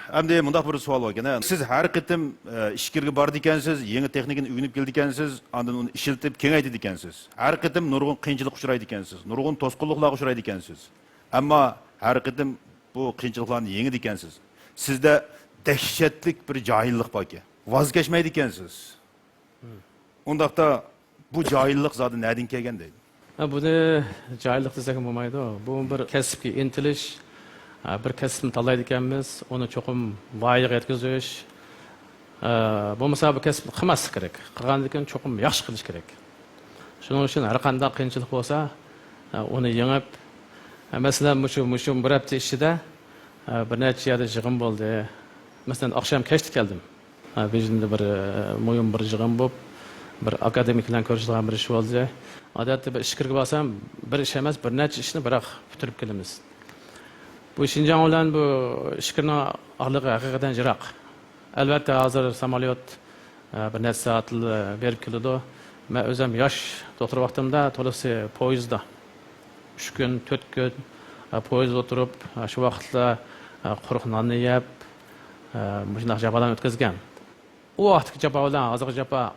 ئەمدى مۇنداق بىر سوئال بار ئىكەن، سىز ھەر قېتىم، ئە، ئىچكىرىگە بارىدىكەنسىز، يېڭى تېخنىكىنى ئۆگىنىپ كېلىدىكەنسىز، ئاندىن ئۇنى ئىشلىتىپ كېڭەيتىدىكەنسىز. ھەر قېتىم نۇرغۇن قىيىنچىلىققا ئۇچرايدىكەنسىز، نۇرغۇن توسقۇنلۇقلارغا ئۇچرايدىكەنسىز. ئەمما ھەر قېتىم بۇ قىيىنچىلىقلارنى يېڭىدىكەنسىز. سىزدە دەھشەتلىك بىر جاھىللىق باركەن. ۋاز كەچمەيدىكەنسىز. ئۇنداقتا بۇ جاھىللىق زادى نەدىن كەلگەن دەيدۇ. ھە، بۇنى جاھىللىق دېسەكمۇ بولمايدۇ. بۇ بىر كەسىپكە ئىنتىلىش، ھە، بىر كەسىپنى تاللايدىكەنمىز، ئۇنى چوقۇم ۋايىغا يەتكۈزۈش. ھە، بولمىسا بۇ كەسىپنى قىلماسلىق كېرەك. قىلغاندىن كېيىن چوقۇم ياخشى قىلىش كېرەك. شۇنىڭ ئۈچۈن ھەر قانداق قىيىنچىلىق بولسا، ھە، ئۇنى يېڭىپ، ھە، مەسىلەن، مۇشۇ، مۇشۇ بىر ھەپتە ئىچىدە، ھە، بىر نەچچە يەردە يىغىن بولدى. مەسىلەن، ئاخشام كەچتە كەلدىم. ھە، بېيجىڭدا بىر، ئە، مۇھىم بىر يىغىن بولۇپ، بىر ئاكادېمىك بىلەن كۆرۈشىدىغان بىر ئىش بولدى. ئادەتتە بىر ئىچكىرىگە بارسام، بىر ئىش ئەمەس، بىر نەچچە ئىشنى بىراق پۈتتۈرۈپ كېلىمىز. بۇ شىنجاڭ بىلەن بۇ ئىچكىرىنىڭ ئارىلىقى ھەقىقەتەن يىراق. ئەلۋەتتە، ھازىر ساموليوت، ئە، بىر نەچچە سائەتلا بېرىپ كېلىدۇ. مەن ئۆزۈم ياش دوختۇر ۋاقتىمدا تولىسى پويىزدا ئۈچ كۈن، تۆت كۈن، ئە، پويىزدا ئولتۇرۇپ، ئە، شۇ ۋاقىتتا، ئە، قۇرۇق ناننى يەپ، ئە، مۇشۇنداق جاپالارنى ئۆتكۈزگەن. ئۇ ۋاقىتتىكى جاپا بىلەن ھازىرقى جاپا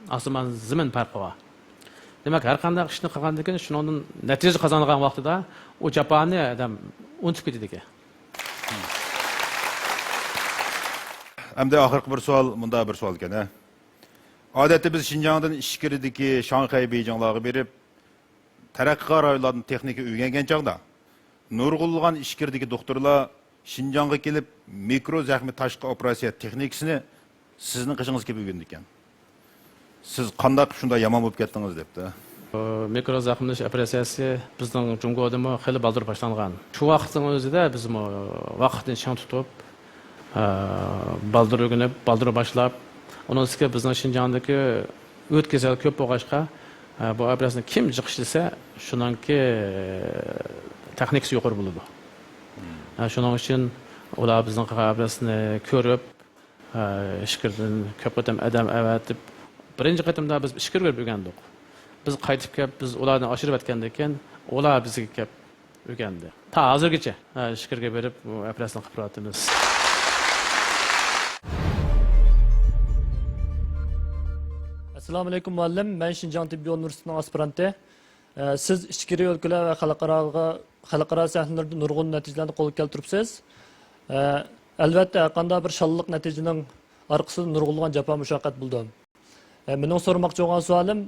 ئاسمان زېمىن پەرقى بار. دېمەك، ھەر قانداق ئىشنى قىلغاندىن كېيىن شۇنىڭدىن نەتىجە قازانغان ۋاقتىدا ئۇ جاپانى ئادەم ئۇنتۇپ كېتىدىكەن. ئەمدى ئاخىرقى بىر سوئال، مۇنداق بىر سوئال ئىكەن، ھە. ئادەتتە بىز شىنجاڭدىن ئىچكىرىدىكى شاڭخەي، بېيجىڭلارغا بېرىپ، تەرەققىي رايونلاردىن تېخنىكا ئۆگەنگەن چاغدا، نۇرغۇنلىغان ئىچكىرىدىكى دوختۇرلار شىنجاڭغا كېلىپ، مىكرو زەخمى تاشقى ئوپېراتسىيە تېخنىكىسىنى سىزنىڭ قېشىڭىزغا كېلىپ ئۆگىنىدىكەن. سىز قانداق شۇنداق يامان بولۇپ كەتتىڭىز دەپتۇ. مىكرو زەخىملىنىش ئوپېراتسىيەسى بىزنىڭ جۇڭگودىمۇ خېلى بالدۇر باشلانغان. شۇ ۋاقىتنىڭ ئۆزىدە بىزمۇ ۋاقىتنى چىڭ تۇتۇپ، ئە، بالدۇر ئۆگىنىپ، بالدۇر باشلاپ، ئۇنىڭ ئۈستىگە بىزنىڭ شىنجاڭدىكى ئۆت كېسەل كۆپ بولغاچقا، ئە، بۇ ئوپېراتسىيەنى كىم جىق ئىشلىسە، شۇنىڭكى تېخنىكىسى يۇقىرى بولىدۇ. ئە، شۇنىڭ ئۈچۈن ئۇلار بىزنىڭ قىلغان ئوپېراتسىيەسىنى كۆرۈپ، ئە، ئىچكىرىدىن كۆپ قېتىم ئادەم ئەۋەتىپ، بىرىنچى قېتىمدا بىز ئىچكىرىگە بېرىپ ئۆگەندۇق. بىز قايتىپ كەپ، بىز ئۇلاردىن ئاشۇرۇپ ئەتكەندىن كېيىن، ئۇلار بىزگە كەپ ئۆگەندى. تا ھازىرغىچە، ئە، ئىچكىرىگە بېرىپ، ئوپېراتسىيەنى قىلىپ تۇرۇۋاتىمىز. ئەسسالامۇ ئەلەيكۇم، مۇئەللىم. مەن شىنجاڭ تېببىي ئۇنىۋېرسىتېتىنىڭ ئاسپىرانتى. ئە، سىز ئىچكىرى ئۆلكىلەر ۋە خەلقئارالىغا، خەلقئارا سەھنىلەردە نۇرغۇن نەتىجىلەرنى قولغا كەلتۈرۈپسىز. ئە، ئەلۋەتتە، ھەرقانداق بىر شانلىق نەتىجىنىڭ ئارقىسىدا نۇرغۇنلىغان جاپا مۇشەققەت بولىدۇ. ئە، مېنىڭ سورىماقچى بولغان سوئالىم،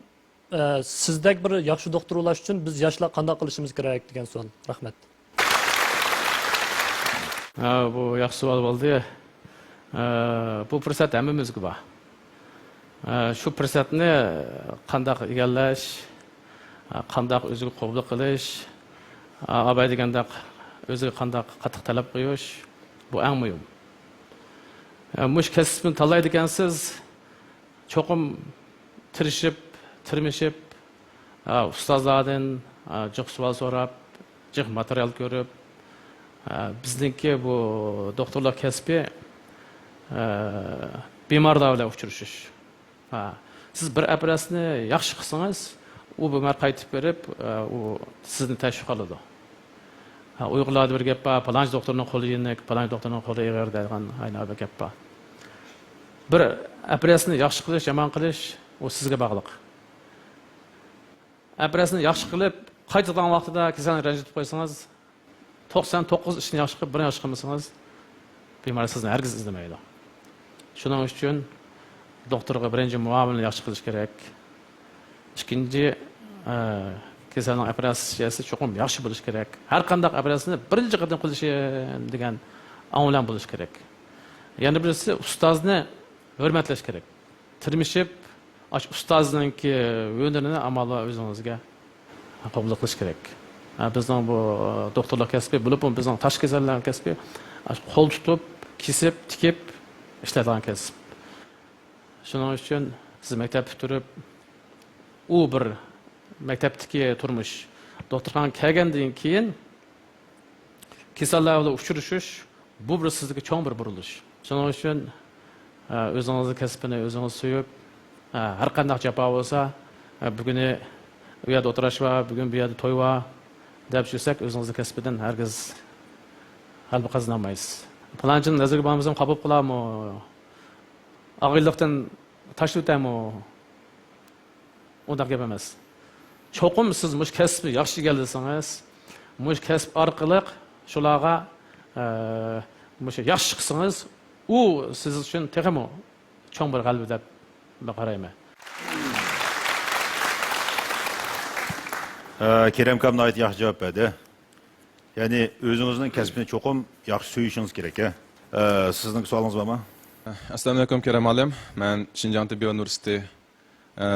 ئە، سىزدەك بىر ياخشى دوختۇر بولاش ئۈچۈن بىز ياشلار قانداق قىلىشىمىز كېرەك دېگەن سوئال. رەھمەت. ھە، بۇ ياخشى سوئال بولدى. ھە، بۇ پۇرسەت ھەممىمىزگە بار. ھە، شۇ پۇرسەتنى قانداق ئىگىلەش، ھە، قانداق ئۆزىگە قوبۇل قىلىش، ھە، ئاباي دېگەندەك ئۆزىگە قانداق قاتتىق تەلەپ قويۇش، بۇ ئەڭ مۇھىم. ھە، مۇشۇ كەسىپنى تاللايدىكەنسىز، چوقۇم تىرىشىپ، تىرمىشىپ، ئۇستازلاردىن جىق سوئال سوراپ، جىق ماتېرىيال كۆرۈپ، بىزنىڭكى بۇ دوختۇرلۇق كەسپى بىمارلار بىلەن ئۇچرىشىش. سىز بىر ئوپېراتسىيەنى ياخشى قىلسىڭىز، ئۇ بىمار قايتىپ بېرىپ، ئۇ سىزنى تەشۋىق قىلىدۇ. ھە، ئۇيغۇرلاردا بىر گەپ بار، «پالانچى دوختۇرنىڭ قولى يېنىق، پالانچى دوختۇرنىڭ قولى ئېغىر» دەيدىغان ئاينا بىر گەپ بار. بىر ئوپېراتسىيەنى ياخشى قىلىش، يامان قىلىش، ئۇ سىزگە باغلىق. ئەپرەسنى ياخشى قىلىپ، قايتىدىغان ۋاقتىدا كېسەلنى رەنجىتىپ قويسىڭىز، توقسان توققۇز ئىشنى ياخشى قىلىپ، بىرنى ياخشى قىلمىسىڭىز، بىمار سىزنى ھەرگىز ئىزدىمەيدۇ. شۇنىڭ ئۈچۈن دوختۇرغا بىرىنچى مۇئامىلىنى ياخشى قىلىش كېرەك. ئىككىنچى، ئە، كېسەلنىڭ ئوپېراتسىيەسى چوقۇم ياخشى بولۇشى كېرەك. ھەر قانداق ئوپېراتسىيەنى بىرىنچى قېتىم قىلىشى دېگەن ئاڭ بىلەن بولۇشى كېرەك. يەنە بىرسى، ئۇستازنى ھۆرمەتلەش كېرەك. تىرمىشىپ، ئاشۇ ئۇستازنىڭكى ھۈنىرىنى ئامال بار ئۆزىڭىزگە قوبۇل قىلىش كېرەك. ھە، بىزنىڭ بۇ دوختۇرلۇق كەسپى، بولۇپمۇ بىزنىڭ تاشقى كېسەللەر كەسپى، ئاشۇ قول تۇتۇپ، كېسىپ، تىكىپ ئىشلەيدىغان كەسىپ. شۇنىڭ ئۈچۈن سىز مەكتەپ پۈتتۈرۈپ، ئۇ بىر مەكتەپتىكى تۇرمۇش، دوختۇرخانىغا كەلگەندىن كېيىن كېسەللەر بىلەن ئۇچرىشىش، بۇ بىر سىزدىكى چوڭ بىر بۇرۇلۇش. شۇنىڭ ئۈچۈن، ئە، ئۆزىڭىزنىڭ كەسپىنى ئۆزىڭىز سۆيۈپ، ئە، ھەر قانداق جاپا بولسا، ئە، بۈگۈنى ئۇ يەردە ئولتۇراش بار، بۈگۈن بۇ يەردە توي بار، دەپ يۈرسەك، ئۆزىڭىزنىڭ كەسپىدىن ھەرگىز غەلىبە قازىنالمايسىز. پىلانچىنىڭ نەزىرىگە بارمىسام قاپىپ قالارمۇ؟ ئاغىنىلىقتىن تاشلىۋېتەرمۇ؟ ئۇنداق گەپ ئەمەس. چوقۇم سىز مۇشۇ كەسىپنى ياخشى ئىگىلىسىڭىز، مۇشۇ كەسىپ ئارقىلىق شۇلارغا، ئە، مۇشۇ ياخشى چىقسىڭىز، ئۇ سىز ئۈچۈن تېخىمۇ چوڭ بىر غەلىبە دەپ مەن قارايمەن. ئە، كېرەم ئاكام ناھايىتى ياخشى جاۋاب بەردى. يەنى ئۆزىڭىزنىڭ كەسپىنى چوقۇم ياخشى سۆيۈشىڭىز كېرەك، ھە؟ ئە، سىزنىڭ سوئالىڭىز بارمۇ؟ ئەسسالامۇئەلەيكۇم، كېرەم ئالىم. مەن شىنجاڭ تېببىي ئۇنىۋېرسىتېتى ئە،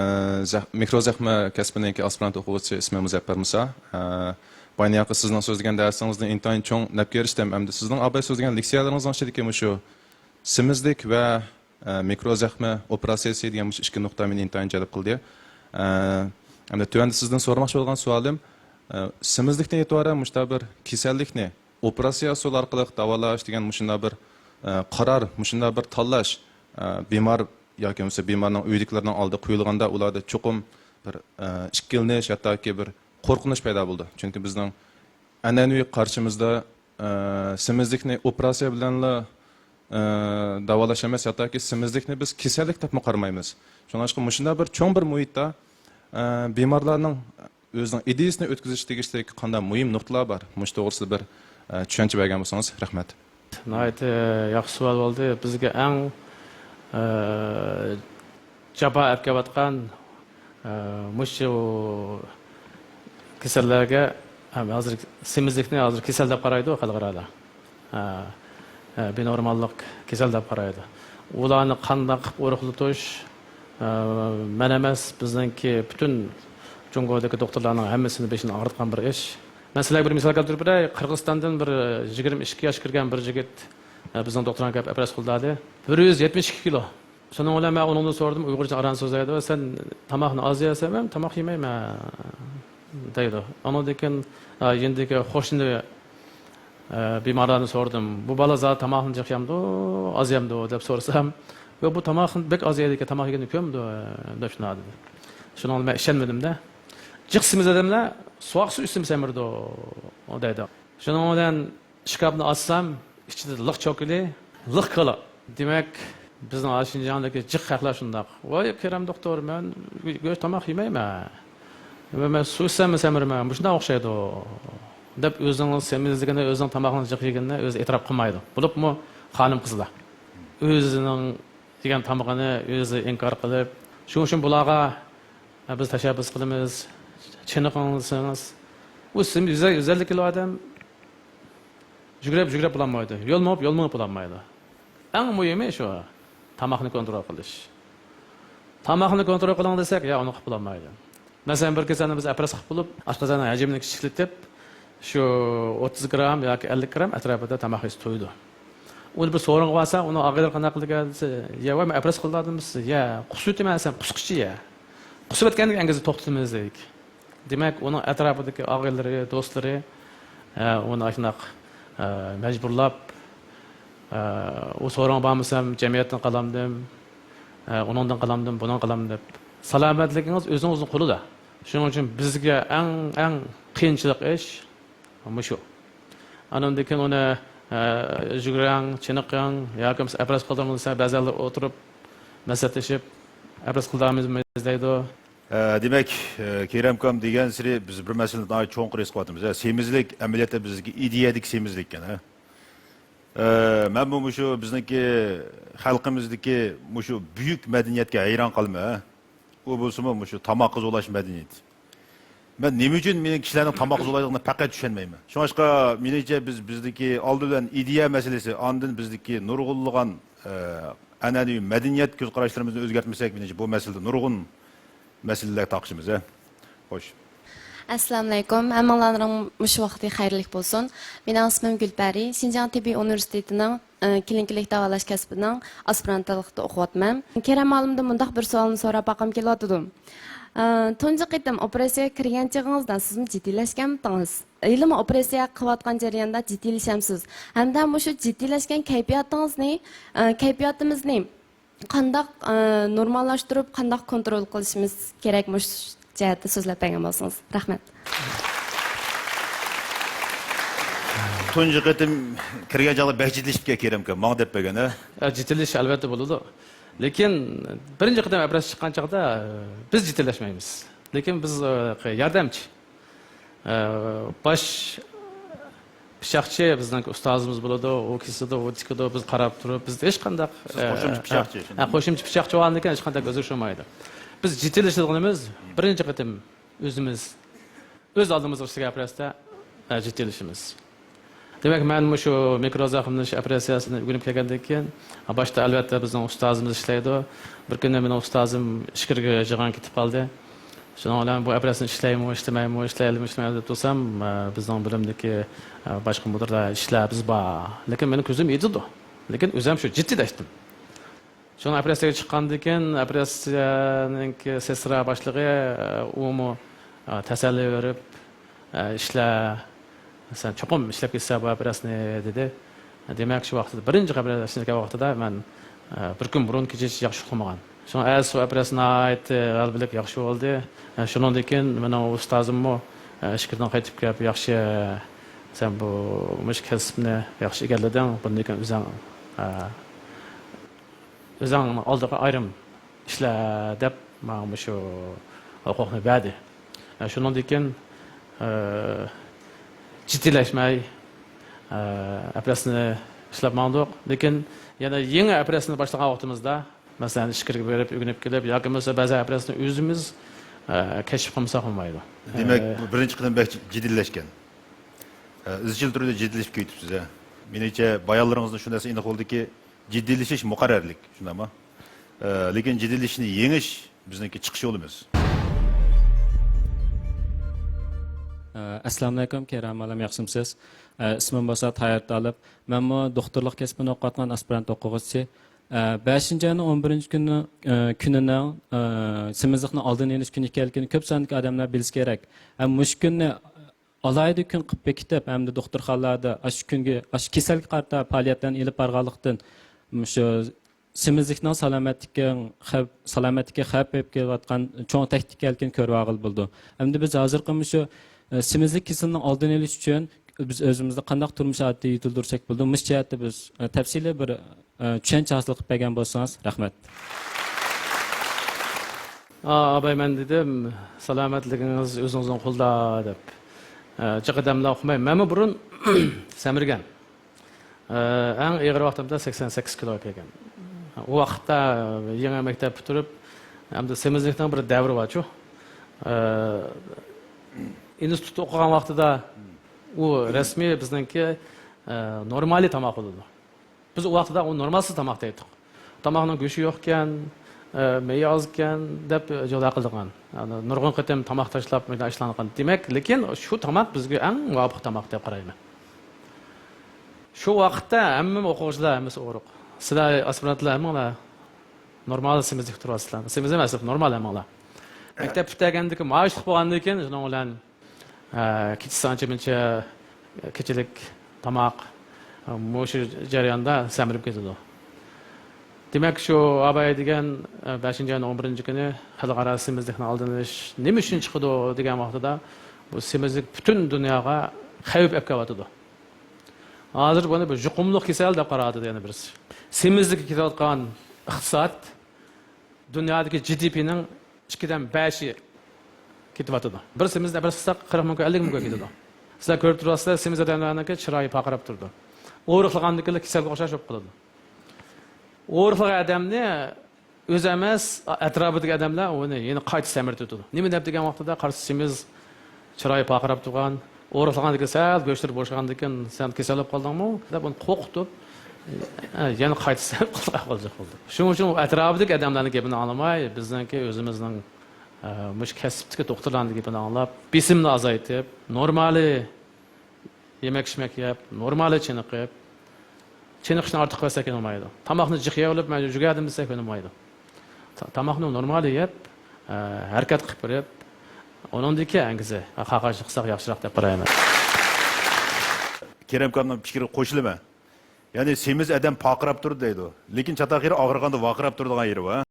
زەخ-، مىكرو زەخمە كەسپىنىڭكى ئاسپىرانت ئوقۇغۇچىسى، ئىسمىم مۇزەپپەر مۇسا. ئە، بايىنىقى سىزنىڭ سۆزلىگەن دەرسىڭىزدىن ئىنتايىن چوڭ نەپكە ئېرىشتىم. ئەمدى سىزنىڭ ئاۋۋال سۆزلىگەن لېكسىيەلىرىڭىزنىڭ ئىچىدىكى مۇشۇ سېمىزلىك ۋە، ئە، مىكرو زەخمە ئوپېراتسىيەسى دېگەن مۇشۇ ئىككى نۇقتا مېنى ئىنتايىن جەلپ قىلدى. ئە، ئەمدى تۆۋەندە سىزدىن سورىماقچى بولغان سوئالىم، ئە، سېمىزلىكتىن ئېتىبارەن مۇشۇنداق بىر كېسەللىكنى ئوپېراتسىيە ئۇسۇلى ئارقىلىق داۋالاش دېگەن مۇشۇنداق بىر، ئە، قارار، مۇشۇنداق بىر تاللاش، ئە، بىمار ياكى بولمىسا بىمارنىڭ ئۆيىدىكىلىرىنىڭ ئالدىدا قويۇلغاندا ئۇلاردا چوقۇم بىر، ئە، ئىككىلىنىش، ھەتتاكى بىر قورقۇنچ پەيدا بولىدۇ. چۈنكى بىزنىڭ ئەنئەنىۋى قارىشىمىزدا، ئە، سېمىزلىكنى ئوپېراتسىيە بىلەنلا، ئە، داۋالاش ئەمەس، ھەتتاكى سېمىزلىكنى بىز كېسەللىك دەپمۇ قارىمايمىز. شۇڭلاشقا مۇشۇنداق بىر چوڭ بىر مۇھىتتا، ئە، بىمارلارنىڭ ئۆزىنىڭ ئىدىيىسىنى ئۆتكۈزۈش تېگىشلىك قانداق مۇھىم نۇقتىلار بار؟ مۇشۇ توغرىسىدا بىر، ئە، چۈشەنچە بەرگەن بولسىڭىز، رەھمەت. ناھايىتى ياخشى سوئال بولدى. بىزگە ئەڭ، ئە، جاپا ئەپ كېلىۋاتقان، ئە، مۇشۇ كېسەللەرگە، ھەم ھازىر سېمىزلىكنى ھازىر كېسەل دەپ قارايدۇ خەلقئارادا. ھە، ھە، بىنورماللىق كېسەل دەپ قارايدۇ. ئۇلارنى قانداق قىلىپ ئورۇقلىتىش، ھە، مەن ئەمەس، بىزنىڭكى پۈتۈن جۇڭگودىكى دوختۇرلارنىڭ ھەممىسىنى بېشىنى ئاغرىتقان بىر ئىش. مەن سىلەرگە بىر مىسال كەلتۈرۈپ بېرەي. قىرغىزىستاندىن بىر يىگىرمە ئىككى ياشقا كىرگەن بىر يىگىت، ھە، بىزنىڭ دوختۇرخانىغا كېلىپ ئوپېراتسىيە قىلدى. بىر يۈز يەتمىش ئىككى كىلو. شۇنىڭ بىلەن مەن ئۇنىڭدىن سورىدىم، ئۇيغۇرچە ئاران سۆزلەيدۇ، سەن تاماقنى ئاز يەيسەنمۇ؟ تاماق يېمەيمەن، دەيدۇ. ئانىڭدىن كېيىن، ئا، يېنىدىكى قوشنا، ئە، بىمارلاردىن سورىدىم، بۇ بالا زادى تاماقنى جىق يەمدۇ، ئاز يەمدۇ دەپ سورىسام، يوق، بۇ تاماقنى بەك ئاز يەيدىكەن، تاماق يېگىنىنى كۆرمىدۇم، دەپ شۇنداق دېدى. شۇنىڭغا مەن ئىشەنمىدىم-دە. جىق سېمىز ئادەملەر سوغۇق سۇ ئىچسىمۇ سەمرىدۇ، دەيدۇ. شۇنىڭ بىلەن ئىشكاپنى ئاچسام، ئىچىدە لىق چوكىلى، لىق كالا. دېمەك، بىزنىڭ شىنجاڭدىكى جىق خەقلەر شۇنداق. ۋاي، كېرەم دوختۇر، مەن گۆش تاماق يېمەيمەن. ۋە مەن سۇ ئىچسەممۇ سەمرىمەن، مۇشۇنداق ئوخشايدۇ، دەپ ئۆزىنىڭ سېمىزلىكىنى، ئۆزىنىڭ تاماقنىڭ جىق يېگىنىنى ئۆزى ئېتىراپ قىلمايدۇ. بولۇپمۇ خانىم-قىزلار ئۆزىنىڭ يېگەن تامىقىنى ئۆزى ئىنكار قىلىپ، شۇنىڭ ئۈچۈن بۇلارغا، ھە، بىز تەشەببۇس قىلىمىز، چېنىقىڭ دېسىڭىز، ئۇ سېمىز يۈزەر، يۈزەرلىك كىلو ئادەم يۈگۈرۈپ، يۈگۈرۈپ بولالمايدۇ. يول مېڭىپ، يول مېڭىپ بولالمايدۇ. ئەڭ مۇھىمى شۇ، تاماقنى كونترول قىلىش. تاماقنى كونترول قىلىڭ دېسەك، يا، ئۇنى قىلىپ بولالمايدۇ. مەسىلەن، بىر كېسەلنى بىز ئوپېراتسىيە قىلىپ بولۇپ، ئاشقازاننىڭ ھەجمىنى كىچىكلىتىپ، شۇ ئوتتۇز گرام ياكى ئەللىك گرام ئەتراپىدا تاماق يېسە تويىدۇ. ئۇنى بىر سورۇنغا بارسا، ئۇنىڭ ئاغىنىلىرى قانداق قىلىدىكەن دېسە، يا، ۋاي، مەن ئوپېراتسىيە قىلدىم دېسە، يا، قۇسۇۋېتىمەن دېسەم، قۇسقۇچە يە. قۇسۇۋەتكەندىن كېيىن ئەڭگىزى توختىتىمىز دېدى. دېمەك، ئۇنىڭ ئەتراپىدىكى ئاغىنىلىرى، دوستلىرى، ئە، ئۇنى ئاشۇنداق، ئە، مەجبۇرلاپ، ئە، ئۇ سورۇنغا بارمىسام، جەمئىيەتتىن قالامدىم، ئە، ئۇنىڭدىن قالامدىم، بۇنىڭدىن قالامدىم دەپ. سالامەتلىكىڭىز ئۆزىڭىزنىڭ قولىدا. شۇنىڭ ئۈچۈن بىزگە ئەڭ، ئەڭ قىيىنچىلىق ئىش مۇشۇ. ئاندىن كېيىن ئۇنى، ئە، يۈگۈرۈڭ، چېنىقىڭ ياكى بولمىسا ئەپرەس قىلدۇرۇڭ دېسە، بەزىلەر ئولتۇرۇپ مەسلىھەتلىشىپ، ئەپرەس قىلدۇرامىز دەيدۇ. ئە، دېمەك، ئە، كېرەم ئاكام دېگەنسېرى بىز بىر مەسىلىنى ناھايىتى چوڭقۇر ھېس قىلىۋاتىمىز. ئە، سېمىزلىك ئەمەلىيەتتە بىزدىكى ئىدىيەدىكى سېمىزلىك ئىكەن، ھە. ئە، مەنمۇ مۇشۇ بىزنىڭكى خەلقىمىزدىكى مۇشۇ بۈيۈك مەدەنىيەتكە ھەيران قالىمەن، ھە. ئۇ بولسىمۇ مۇشۇ تاماق زولاش مەدەنىيىتى. مەن نېمە ئۈچۈن مېنىڭ كىشىلەرنىڭ تاماق زولايدىغىنىنى پەقەت چۈشەنمەيمەن. شۇڭلاشقا مېنىڭچە بىز، بىزدىكى ئالدى بىلەن ئىدىيە مەسىلىسى، ئاندىن بىزدىكى نۇرغۇنلىغان، ئە، ئەنئەنىۋى مەدەنىيەت كۆز قاراشلىرىمىزنى ئۆزگەرتمىسەك، مېنىڭچە بۇ مەسىلىدە نۇرغۇن مەسىلىلەر تارقىشىمىز، ھە. خوش. ئەسسالامۇئەلەيكۇم. ھەممىڭلارنىڭ مۇشۇ ۋاقتى خەيرلىك بولسۇن. مېنىڭ ئىسمىم گۈلپەرى. شىنجاڭ تېببىي ئۇنىۋېرسىتېتىنىڭ، ئە، كلىنىكىلىق داۋالاش كەسپىنىڭ ئاسپىرانتلىقتا ئوقۇۋاتىمەن. كېرەم ئالىمدىن مۇنداق بىر سوئالنى سوراپ باققۇم كېلىۋاتىدۇ. ئە، تۇنجى قېتىم ئوپېراتسىيەگە كىرگەن چېغىڭىزدا سىزمۇ جىددىيلەشكەنمىدىڭىز؟ ھېلىمۇ ئوپېراتسىيە قىلىۋاتقان جەرياندا جىددىيلىشەمسىز؟ ھەمدە مۇشۇ جىددىيلەشكەن كەيپىياتىڭىزنى، ئە، كەيپىياتىمىزنى قانداق، ئە، نورماللاشتۇرۇپ، قانداق كونترول قىلىشىمىز كېرەك؟ مۇشۇ جەھەتتە سۆزلەپ بەرگەن بولسىڭىز. رەھمەت. تۇنجى قېتىم كىرگەن چاغدا بەك جىددىيلىشىپتىكەن كېرەم ئاكا، ماڭا دەپ بەرگەن، ھە؟ ئە، جىددىيلىشىش ئەلۋەتتە بولىدۇ. لېكىن بىرىنچى قېتىم ئوپېراتسىيە چىققان چاغدا، ئە، بىز جىددىيلەشمەيمىز. لېكىن بىز، ئە، ياردەمچى. ئە، باش پىچاقچى بىزنىڭ ئۇستازىمىز بولىدۇ، ئۇ كېسىدۇ، ئۇ تىكىدۇ، بىز قاراپ تۇرۇپ، بىز ھېچقانداق، سىز ئە، قوشۇمچە ئە، پىچاقچى، ئە، شۇنداقمۇ؟ قوشۇمچە پىچاقچى بولغاندىن كېيىن ھېچقانداق ئۆزگىرىش بولمايدۇ. بىز جىددىيلىشىدىغىنىمىز بىرىنچى قېتىم ئۆزىمىز، ئۆز ئالدىمىزغا ئىشلىگەن ئوپېراتسىيە، ئە، جىددىيلىشىمىز. دېمەك، مەن مۇشۇ مىكرو زەخىملىنىش ئوپېراتسىيەسىنى ئۆگىنىپ كەلگەندىن كېيىن، باشتا ئەلۋەتتە بىزنىڭ ئۇستازىمىز ئىشلەيدۇ. بىر كۈنى مېنىڭ ئۇستازىم ئىچكىرىگە جىغان كېتىپ قالدى. شۇنىڭ بىلەن بۇ ئوپېراتسىيەنى ئىشلەيمۇ، ئىشلىمەيمۇ، ئىشلەيلىمۇ، ئىشلىمەيلىمۇ دەپ تۇرسام، ئە، بىزنىڭ بۆلۈمدىكى، ئە، باشقا مۇدىرلار، ئىشلەر بىز بار. لېكىن مېنىڭ كۆزۈم يېتىدۇ. لېكىن ئۆزۈم شۇ جىددىيلەشتىم. شۇڭا ئوپېراتسىيەگە چىققاندىن كېيىن، ئوپېراتسىيەنىڭكى سېسترا باشلىقى، ئۇمۇ، تەسەللى بېرىپ، ئىشلە، سەن چوقۇم ئىشلەپ كېتىسەن بۇ ئوپېراتسىيەنى، دېدى. دېمەك، شۇ ۋاقىتتا بىرىنچى ئوپېراتسىيەگە كەلگەن ۋاقتىدا مەن، بىر كۈن بۇرۇن كېچىچە ياخشى ئۇخلىمىغان. شۇڭا ئەتىسى ئوپېراتسىيە ناھايىتى غەلىبىلىك ياخشى بولدى. شۇنىڭدىن كېيىن مېنىڭ ئۇستازىممۇ، ئىچكىرىدىن قايتىپ كېلىپ، ياخشى، سەن بۇ مۇشۇ كەسىپنى ياخشى ئىگىلىدىڭ، بۇندىن كېيىن ئۆزۈڭ، ئۆزۈڭ ئالدىغا ئايرىم ئىشلە دەپ ماڭا مۇشۇ ھوقۇقنى بەردى. شۇنىڭدىن كېيىن، ئە، جىددىيلەشمەي، ئە، ئوپېراتسىيەنى ئىشلەپ ماڭدۇق. لېكىن يەنە يېڭى ئوپېراتسىيەنى باشلىغان ۋاقتىمىزدا، مەسىلەن، ئىچكىرىگە بېرىپ ئۆگىنىپ كېلىپ ياكى بولمىسا بەزى ئوپېراتسىيەنى ئۆزىمىز، ئە، كەشىپ قىلمىساق بولمايدۇ. دېمەك، ئە، بۇ بىرىنچى قېتىم بەك جىددىيلەشكەن. ئە، ئىزچىل تۈردە جىددىيلىشىپ كېتىپسىز، ھە. مېنىڭچە، بايانلىرىڭىزدىن شۇ نەرسە ئېنىق بولدىكى، جىددىيلىشىش مۇقەررەرلىك، شۇنداقمۇ؟ ئە، لېكىن جىددىيلىشىشنى يېڭىش بىزنىڭكى چىقىش يولىمىز. ئە، ئەسسالامۇئەلەيكۇم، كېرەم ئالىم، ياخشىمۇسىز؟ ئە، ئىسمىم بولسا تاھىر تالىپ. مەنمۇ دوختۇرلۇق كەسپىنى ئوقۇۋاتقان ئاسپىرانت ئوقۇغۇچىسى. ئە، بەشىنچى ئاينىڭ ئون بىرىنچى كۈنى، ئە، كۈنىنىڭ، ئە، سېمىزلىكنىڭ ئالدىنى ئېلىش كۈنى ئىكەنلىكىنى كۆپ ساندىكى ئادەملەر بىلسە كېرەك. ھەم مۇشۇ كۈننى ئالاھىدە كۈن قىلىپ بېكىتىپ، ھەمدە دوختۇرخانىلاردا ئاشۇ كۈنگە، ئاشۇ كېسەلگە قارىتا پائالىيەتلەرنى ئېلىپ بارغانلىقتىن، مۇشۇ سېمىزلىكنىڭ سالامەتلىككە خەپ-، سالامەتلىككە خەۋپ ئېلىپ كېلىۋاتقان چوڭ تەھدىتكە ئىكەنلىكىنى كۆرۈۋالغىلى بولىدۇ. ھەمدە بىز ھازىرقى مۇشۇ، ئە، سېمىزلىك كېسىلىنىڭ ئالدىنى ئېلىش ئۈچۈن بىز ئۆزىمىزدە قانداق تۇرمۇش ئادىتى يېتىلدۈرسەك بولىدۇ؟ مۇشۇ جەھەتتە بىز، ئە، تەپسىلىي بىر، ئە، چۈشەنچە ھاسىل قىلىپ بەرگەن بولسىڭىز، رەھمەت. ئا-، ئاباي، مەن دېدىم، سالامەتلىكىڭىز ئۆزىڭىزنىڭ قولىدا دەپ. ئە، جىق ئادەملەر ئۇقماي، مەنمۇ بۇرۇن سەمرىگەن. ئە، ئەڭ ئېغىر ۋاقتىمدا سەكسەن سەككىز كىلو كەلگەن. ئۇ ۋاقىتتا يېڭى مەكتەپ پۈتتۈرۈپ، ئەمدى سېمىزلىكنىڭ بىر دەۋرى بارچۇ. ئە، ئىنستىتۇتتا ئوقۇغان ۋاقتىدا ئۇ رەسمىي بىزنىڭكى، ئە، نورمالىي تاماق بولىدۇ. بىز ئۇ ۋاقتىدا ئۇ نورمالسىز تاماق دەيتتۇق. تاماقنىڭ گۆشى يوقكەن، ئە، مېيى ئازكەن دەپ جۇدا قىلىدىغان. يەنى نۇرغۇن قېتىم تاماق تاشلاپ مۇنداق ئىشلارنى قىلغان. دېمەك، لېكىن شۇ تاماق بىزگە ئەڭ مۇۋاپىق تاماق دەپ قارايمەن. شۇ ۋاقىتتا ھەممە ئوقۇغۇچىلار ھەممىسى ئورۇق. سىلەر ئاسپىرانتلار ھەممىڭلار نورمال سېمىزلىكتە تۇرۇۋاتىسىلەر. سېمىز ئەمەس، نورمال ھەممىڭلار. مەكتەپ پۈتتۈرگەندىكى مائاشلىق بولغاندىن كېيىن شۇنىڭ بىلەن ئە، كېچىسى ئانچە مۇنچە كېچىلىك تاماق، ئە، مۇشۇ جەرياندا سەمرىپ كېتىدۇ. دېمەك، شۇ ئاباي دېگەن، ئە، بەشىنچى ئاينىڭ ئون بىرىنچى كۈنى خەلقئارا سېمىزلىكنىڭ ئالدىنى ئېلىش نېمە ئۈچۈن چىقىدۇ دېگەن ۋاقتىدا، بۇ سېمىزلىك پۈتۈن دۇنياغا خەۋپ ئەپ كېلىۋاتىدۇ. ھازىر بۇنى بىر يۇقۇملۇق كېسەل دەپ قاراۋاتىدۇ يەنە بىرسى. سېمىزلىككە كېتىۋاتقان ئىقتىساد دۇنيادىكى جى دى پىنىڭ ئىككىدىن بەشى كېتىۋاتىدۇ. بىر سېمىزنى ئەپەرەس قىلساق، قىرىق مىڭ كۆ-، ئەللىك مىڭ كۆ كېتىدۇ. سىلەر كۆرۈپ تۇرۇۋاتىسىلەر، سېمىز ئادەملەرنىڭكى چىرايى پارقىراپ تۇرىدۇ. ئورۇقلىغاندىكىلا كېسەلگە ئوخشاش بولۇپ قالىدۇ. ئورۇقلىغان ئادەمنى ئۆزى ئەمەس، ئەتراپىدىكى ئادەملەر ئۇنى يەنە قايتا سەمرىتىۋېتىدۇ. نېمە دەپ دېگەن ۋاقتىدا، قارىسا سېمىز، چىرايى پارقىراپ تۇرغان، ئورۇقلىغاندىكىن سەل گۆشلىرى بوشىغاندىكىن، سەن كېسەل بولۇپ قالدىڭمۇ دەپ ئۇنى قورقۇتۇپ، ئە، يەنە قايتا سەمرىتىپ قالغان بولۇپ قالدى. شۇنىڭ ئۈچۈن ئۇ ئەتراپىدىكى ئادەملەرنىڭ گېپىنى ئاڭلىماي، بىزنىڭكى ئۆزىمىزنىڭ، ئە، مۇشۇ كەسىپتىكى دوختۇرلارنىڭ گېپىنى ئاڭلاپ، بېسىمنى ئازايتىپ، نورمالى يېمەك-ئىچمەك يەپ، نورمالى چېنىقىپ، چېنىقىشنى ئارتۇق بەرسەك يەنە بولمايدۇ. تاماقنى جىق يەۋېلىپ، مەن يۈگۈردۈم دېسەك يەنە بولمايدۇ. تا-، تاماقنى نورمالى يەپ، ئە، ھەرىكەت قىلىپ بېرىپ، ئۇنىڭدىن كېيىن ئەڭگىزى قاقاشلىق قىلساق ياخشىراق دەپ قارايمەن. كېرەم ئاكامنىڭ پىكرىگە قوشۇلىمەن. يەنى سېمىز ئادەم پارقىراپ تۇرىدۇ دەيدۇ. لېكىن چاتاق يېرى ئاغرىغاندا ۋارقىراپ تۇرىدىغان يېرى بار.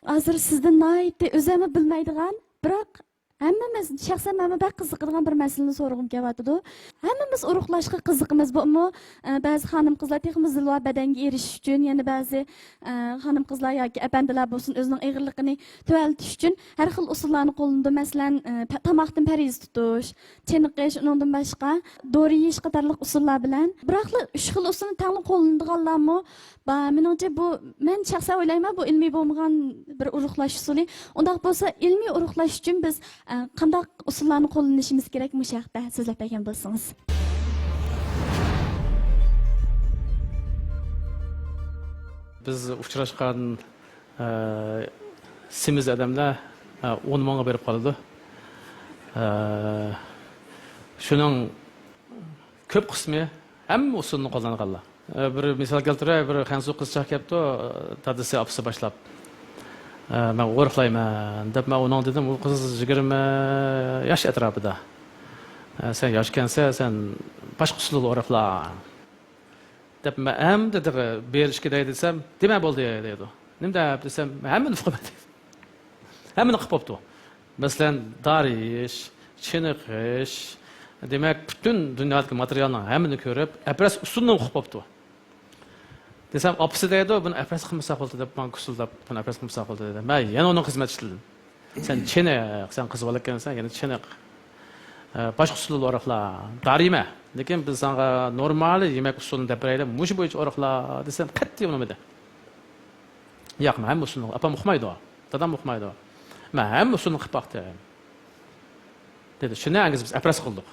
ھازىر سىزدىن ناھايىتى ئۆزۈممۇ بىلمەيدىغان، بىراق ھەممىمىز، شەخسەن مەنمۇ بەك قىزىقىدىغان بىر مەسىلىنى سورىغۇم كېلىۋاتىدۇ. ھەممىمىز ئورۇقلاشقا قىزىقىمىز. بۇمۇ، ئە، بەزى خانىم-قىزلار تېخىمۇ زىلۋا بەدەنگە ئېرىشىش ئۈچۈن، يەنە بەزى، ئە، خانىم-قىزلار ياكى ئەپەندىلەر بولسۇن، ئۆزىنىڭ ئېغىرلىقىنى تۆۋەنلىتىش ئۈچۈن ھەر خىل ئۇسۇللارنى قوللىنىدۇ. مەسىلەن، ئە، پە-، تاماقتىن پەرھىز تۇتۇش، چېنىقىش، ئۇنىڭدىن باشقا دورا يېيىش قاتارلىق ئۇسۇللار بىلەن. بىراقلا ئۈچ خىل ئۇسۇلنى تەڭلا قوللىنىدىغانلارمۇ بار. مېنىڭچە بۇ، مەن شەخسەن ئويلايمەن، بۇ ئىلمىي بولمىغان بىر ئورۇقلاش ئۇسۇلى. ئۇنداق بولسا ئىلمىي ئورۇقلاش ئۈچۈن بىز، ئە، قانداق ئۇسۇللارنى قوللىنىشىمىز كېرەك، مۇشۇ ھەقتە سۆزلەپ بەرگەن بولسىڭىز. بىز ئۇچراشقان، ئە، سېمىز ئادەملەر، ئە، ئون مىڭغا بېرىپ قالىدۇ. ئە، شۇنىڭ كۆپ قىسمى ھەممە ئۇسۇلنى قوللانغانلار. ئە، بىر مىسال كەلتۈرەي، بىر خەنزۇ قىزچاق كەپتۇ، دادىسى، ئاپىسى باشلاپ. ئە، مەن ئورۇقلايمەن دەپ، مەن ئۇنىڭغا دېدىم، ئۇ قىز يىگىرمە ياش ئەتراپىدا. ئە، سەن ياشكەنسەن، سەن باشقا ئۇسۇلدا ئورۇقلا دەپ، مەن ئەمدى بېرىشكە دەي دېسەم، دېمە بولدى دەيدۇ. نېمە دەپ دېسەم، ھەممىنى ئۇقىمەن دەيدۇ. ھەممىنى قىلىپ بوپتۇ. مەسىلەن، دارى يېيىش، چېنىقىش، دېمەك، پۈتۈن دۇنيادىكى ماتېرىيالنىڭ ھەممىنى كۆرۈپ، ئەپرەس ئۇسۇلىنى ئۇقۇپ بوپتۇ. دېسەم، ئاپىسى دەيدۇ، بۇنى ئەپرەس قىلمىساق بولدى دەپ، ماڭا كۇسۇلداپ، بۇنى ئەپرەس قىلمىساق بولدى دېدى. مەن يەنە ئۇنىڭغا خىزمەت ئىشلىدىم. سەن چېنىق، سەن قىز بالا ئىكەنسەن، يەنە چېنىق. ئە، باشقا ئۇسۇلدا ئورۇقلا. دارى يېمە. لېكىن بىز ساڭا نورمال يېمەك ئۇسۇلىنى دەپ بېرەيلى، مۇشۇ بويىچە ئورۇقلا دېسەم، قەتئىي ئۇنىمىدى. ياق، مەن ھەممە ئۇسۇلنى، ئاپام ئۇقمايدۇ، دادام ئۇقمايدۇ. مەن ھەممە ئۇسۇلنى قىلىپ باقتىم، دېدى. شۇنى ئەنگىز بىز ئەپرەس قىلدۇق.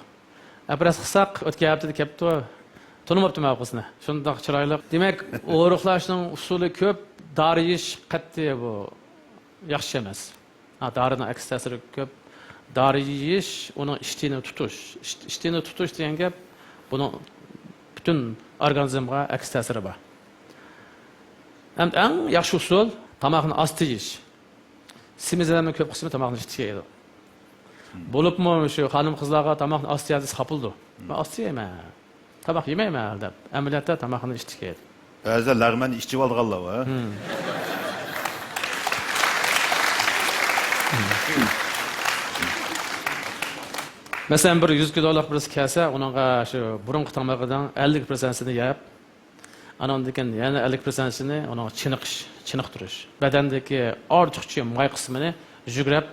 ئەپرەس قىلساق، ئۆتكەن ھەپتىدە كەپتۇ. تونۇماپتىمەن ئۇ قىزنى. شۇنداق چىرايلىق. دېمەك، ئورۇقلاشنىڭ ئۇسۇلى كۆپ، دارى يېيىش قەتئىي بۇ ياخشى ئەمەس. ھا، دارىنىڭ ئەكس تەسىرى كۆپ. دارى يېيىش، ئۇنىڭ ئىشتىنى تۇتۇش. ئىش-، ئىشتىنى تۇتۇش دېگەن گەپ، بۇنىڭ پۈتۈن ئورگانىزمغا ئەكس تەسىرى بار. ھەم ئەڭ ياخشى ئۇسۇل، تاماقنى ئاستا يېيىش. سېمىز ئادەمنىڭ كۆپ قىسمى تاماقنى جىق يەيدۇ. بولۇپمۇ شۇ خانىم-قىزلارغا تاماقنى ئاستا يە دېسە خاپىلىدۇ. مەن ئاستا يەيمەن. تاماق يېمەيمەن دەپ، ئەمەلىيەتتە تاماقنى ئىچتىكى. بەزىلەر لەغمەننى ئىچىۋالىدىغانلار بار. مەسىلەن، بىر يۈز كىلولۇق بىرسى كەلسە، ئۇنىڭغا شۇ بۇرۇنقى تامىقىنىڭ ئەللىك پىرسەنتىنى يەپ، ئانىڭدىن كېيىن يەنە ئەللىك پىرسەنتىنى ئۇنىڭغا چېنىقىش، چېنىقتۇرۇش. بەدەندىكى ئارتۇقچە ماي قىسمىنى يۈگرەپ،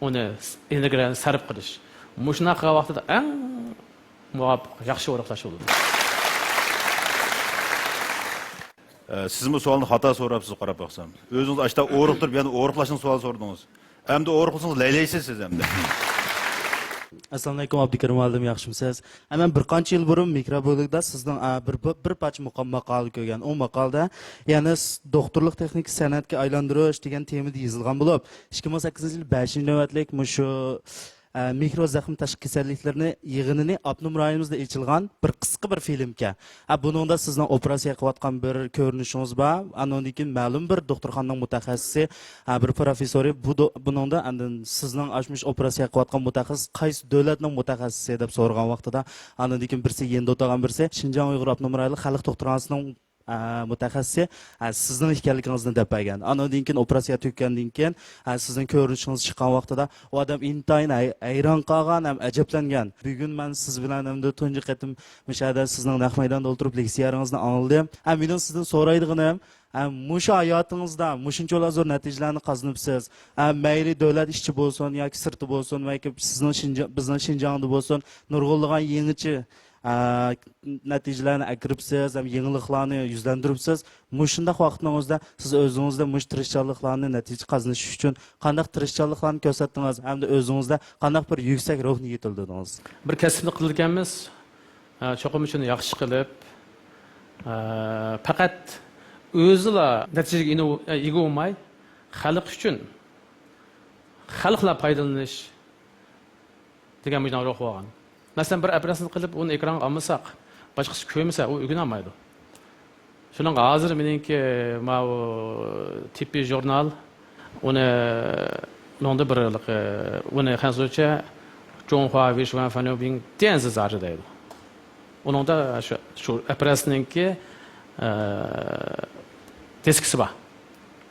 ئۇنى ئېنېرگىيەنى سەرپ قىلىش. مۇشۇنداق قىلغان ۋاقتىدا ئەڭ مۇۋاپىق، ياخشى ئورۇقلاش بولىدۇ. ئە، سىزمۇ سوئالنى خاتا سوراپسىز، قاراپ باقسام. ئۆزىڭىز ئاشتا ئورۇقتۇرۇپ، يەنە ئورۇقلاشنىڭ سوئالى سورىدىڭىز. ئەمدى ئورۇقلىسىڭىز لەيلەيسىز سىز ئەمدى. ئەسسالامۇئەلەيكۇم، ئابدۇكېرىم مۇئەللىم، ياخشىمۇسىز؟ مەن بىر قانچە يىل بۇرۇن مىكرو بىلوگدا سىزنىڭ، ئە، بىر، بىر، بىر پارچە مۇقام-، ماقالە كۆرگەن. ئۇ ماقالىدە يەنە س-، دوختۇرلۇق تېخنىكىسى سەنئەتكە ئايلاندۇرۇش دېگەن تېمىدا يېزىلغان بولۇپ، ئىككى مىڭ سەككىزىنچى يىل بەشىنچى نۆۋەتلىك مۇشۇ ئە، مىكرو زەخىم تاشقى كېسەللىكلىرىنى يىغىنىنى ئاپتونوم رايونىمىزدا ئېچىلغان بىر قىسقا بىر فىلىمكەن. ئە، بۇنىڭدا سىزنىڭ ئوپېراتسىيە قىلىۋاتقان بىر كۆرۈنۈشىڭىز بار. ئاندىن كېيىن مەلۇم بىر دوختۇرخانىنىڭ مۇتەخەسسىسى، ئە، بىر پروفېسسورى بۇ دو-، بۇنىڭدا ئاندىن سىزنىڭ ئاشۇ مۇشۇ ئوپېراتسىيە قىلىۋاتقان مۇتەخەسسىس قايسى دۆلەتنىڭ مۇتەخەسسىسى دەپ سورىغان ۋاقتىدا، ئاندىن كېيىن بىرسى يېنىدا ئولتۇرغان بىرسى شىنجاڭ ئۇيغۇر ئاپتونوم رايونلۇق خەلق دوختۇرخانىسىنىڭ ئە، مۇتەخەسسىسى، ئە، سىزنىڭ ئىكەنلىكىڭىزنى دەپ بەرگەن. ئاندىن كېيىن ئوپېراتسىيە تۈگىگەندىن كېيىن، ئە، سىزنىڭ كۆرۈنۈشىڭىز چىققان ۋاقتىدا ئۇ ئادەم ئىنتايىن ھەي-، ھەيران قالغان ھەم ئەجەبلەنگەن. بۈگۈن مەن سىز بىلەن ئەمدى تۇنجى قېتىم مۇشۇ يەردە سىزنىڭ نەق مەيداندا ئولتۇرۇپ لېكسىيەڭىزنى ئاڭلىدىم. ھەم مېنىڭ سىزدىن سورايدىغىنىم، ھەم مۇشۇ ھاياتىڭىزدا مۇشۇنچىۋالا زور نەتىجىلەرنى قازىنىپسىز. ھەم مەيلى دۆلەت ئىچى بولسۇن ياكى سىرتى بولسۇن، بەلكى سىزنىڭ شىنجا-، بىزنىڭ شىنجاڭدا بولسۇن، نۇرغۇنلىغان يېڭىچە ئە، نەتىجىلەرنى ئەكىرىپسىز ھەم يېڭىلىقلارنى يۈزلەندۈرۈپسىز. مۇشۇنداق ۋاقىتنىڭ ئۆزىدە سىز ئۆزىڭىزدە مۇشۇ تىرىشچانلىقلارنى نەتىجە قازىنىش ئۈچۈن قانداق تىرىشچانلىقلارنى كۆرسەتتىڭىز ھەمدە ئۆزىڭىزدە قانداق بىر يۈكسەك روھنى يېتىلدۈردىڭىز؟ بىر كەسىپنى قىلىدىكەنمىز، ئە، چوقۇم شۇنى ياخشى قىلىپ، ئە، پەقەت ئۆزىلا نەتىجىگە ئىنىۋ-، ئە، ئىگە بولماي، خەلق ئۈچۈن، خەلقلا پايدىلىنىش، دېگەن مۇشۇنداق روھ بولغان. مەسىلەن، بىر ئەپرەسنى قىلىپ، ئۇنى ئېكرانغا ئالمىساق، باشقىسى كۆرمىسە، ئۇ ئۆگىنەلمەيدۇ. شۇنىڭغا ھازىر مېنىڭكى ماۋۇ تېببىي ژۇرنال، ئۇنى، ئۇنىڭدا بىر، ئۇنى خەنزۇچە جۇڭخۇا ۋېشۋەن فەنيۇبىڭ ديەنزى زاجى دەيدۇ. ئۇنىڭدا شۇ، شۇ ئەپرەسنىڭكى، ئە، دىسكىسى بار.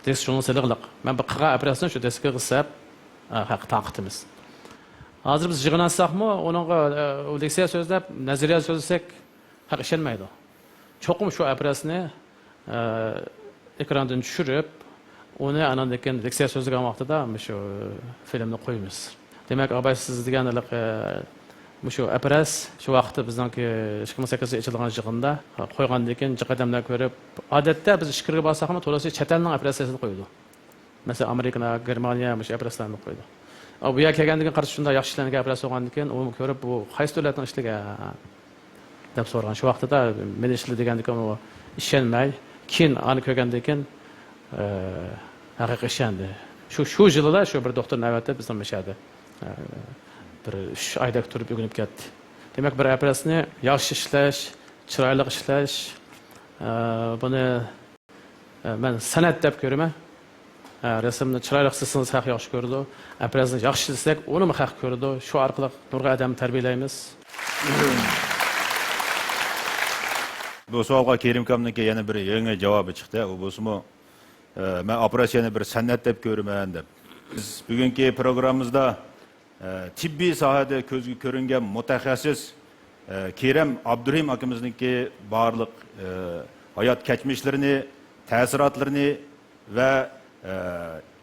دىسك شۇنىڭ سېلىقلىق. مەن بىر قىلغان ئەپرەسنى شۇ دىسكىغا سەپ، ئە، ھەق تارقىتىمىز. ھازىر بىز يىغىنلاشساقمۇ، ئۇنىڭغا، ئە، لېكسىيە سۆزلەپ، نەزەرىيە سۆزلىسەك، خەق ئىشەنمەيدۇ. چوقۇم شۇ ئەپرەسنى، ئە، ئېكراندىن چۈشۈرۈپ، ئۇنى ئاناندىن كېيىن لېكسىيە سۆزلىگەن ۋاقتىدا مۇشۇ فىلىمنى قويىمىز. دېمەك، ئاباي، سىز دېگەن ھېلىقى، مۇشۇ ئەپرەس شۇ ۋاقىتتا بىزنىڭكى ئىككى مىڭ سەككىزىنچى يىلى ئېچىلغان يىغىندا قويغاندىن كېيىن جىق ئادەملەر كۆرۈپ، ئادەتتە بىز ئىچكىرىگە بارساقمۇ، تولىسى چەت ئەلنىڭ ئەپرەسلىرىنى قويىدۇ. مەسىلەن، ئامېرىكىنى، گېرمانىيە مۇشۇ ئەپرەسلەرنى قويىدۇ. ئۇ بۇ يەرگە كەلگەندىن كېيىن قارىسا، شۇنداق ياخشى ئىشلەنگەن ئەپرەس بولغاندىن كېيىن، ئۇ كۆرۈپ، «بۇ قايسى دۆلەتنىڭ ئىشلىگەن؟» دەپ سورىغان. شۇ ۋاقتىدا مېنى ئىشلىدى دېگەندىكىن، ئۇ ئىشەنمەي، كېيىن ئانى كۆرگەندىن كېيىن، ئە، ھەقىقىي ئىشەندى. شۇ، شۇ يىلىلا شۇ بىر دوختۇر نۆۋەتتە بىزنىڭ مۇشۇ يەردە، ئە، بىر ئۈچ ئايدەك تۇرۇپ ئۆگىنىپ كەتتى. دېمەك، بىر ئەپرەسنى ياخشى ئىشلەش، چىرايلىق ئىشلەش، ئە، بۇنى ئە، مەن سەنئەت دەپ كۆرىمەن. ئە، رەسىمنى چىرايلىق سىزسىڭىز خەق ياخشى كۆرىدۇ. ئەپرەسنى ياخشى سىزسەك، ئۇنىمۇ خەق كۆرىدۇ. شۇ ئارقىلىق نۇرغۇن ئادەمنى تەربىيەلەيمىز. بۇ سوئالغا كېرىمكامنىڭكى يەنە بىر يېڭى جاۋابى چىقتى. ئۇ بولسىمۇ، ئە، مەن ئوپېراتسىيەنى بىر سەنئەت دەپ كۆرىمەن دەپ. بىز بۈگۈنكى پروگراممىمىزدا ئە، تېببىي ساھەدە كۆزگە كۆرۈنگەن مۇتەخەسسىس، ئە، كېرەم ئابدۇرېھىم ئاكىمىزنىڭكى بارلىق، ئە، ھايات كەچمىشلىرىنى، تەسىراتلىرىنى ۋە، ئە،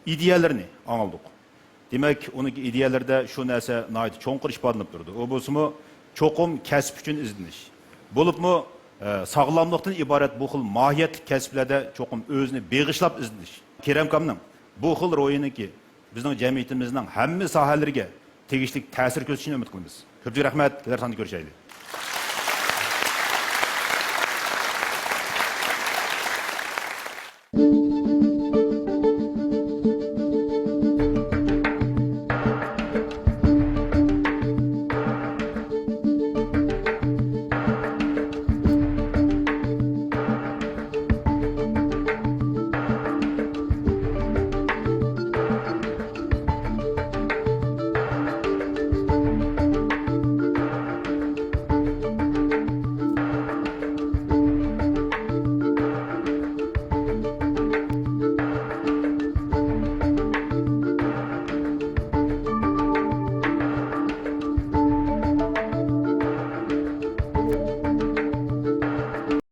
ئىدىيەلىرىنى ئاڭلىدۇق. دېمەك، ئۇنىڭكى ئىدىيەلىرىدە شۇ نەرسە ناھايىتى چوڭقۇر ئىپادىلىنىپ تۇرىدۇ. ئۇ بولسىمۇ چوقۇم كەسىپ ئۈچۈن ئىزدىنىش. بولۇپمۇ، ئە، ساغلاملىقتىن ئىبارەت بۇ خىل ماھىيەتلىك كەسىپلەردە چوقۇم ئۆزىنى بېغىشلاپ ئىزدىنىش. كېرەمكامنىڭ بۇ خىل روھىنىڭكى بىزنىڭ جەمئىيىتىمىزنىڭ ھەممە ساھەلىرىگە تېگىشلىك تەسىر كۆرسىتىشىنى ئۈمىد قىلىمىز. كۆپچىلىك رەھمەت، كېلەر ساندا كۆرۈشەيلى.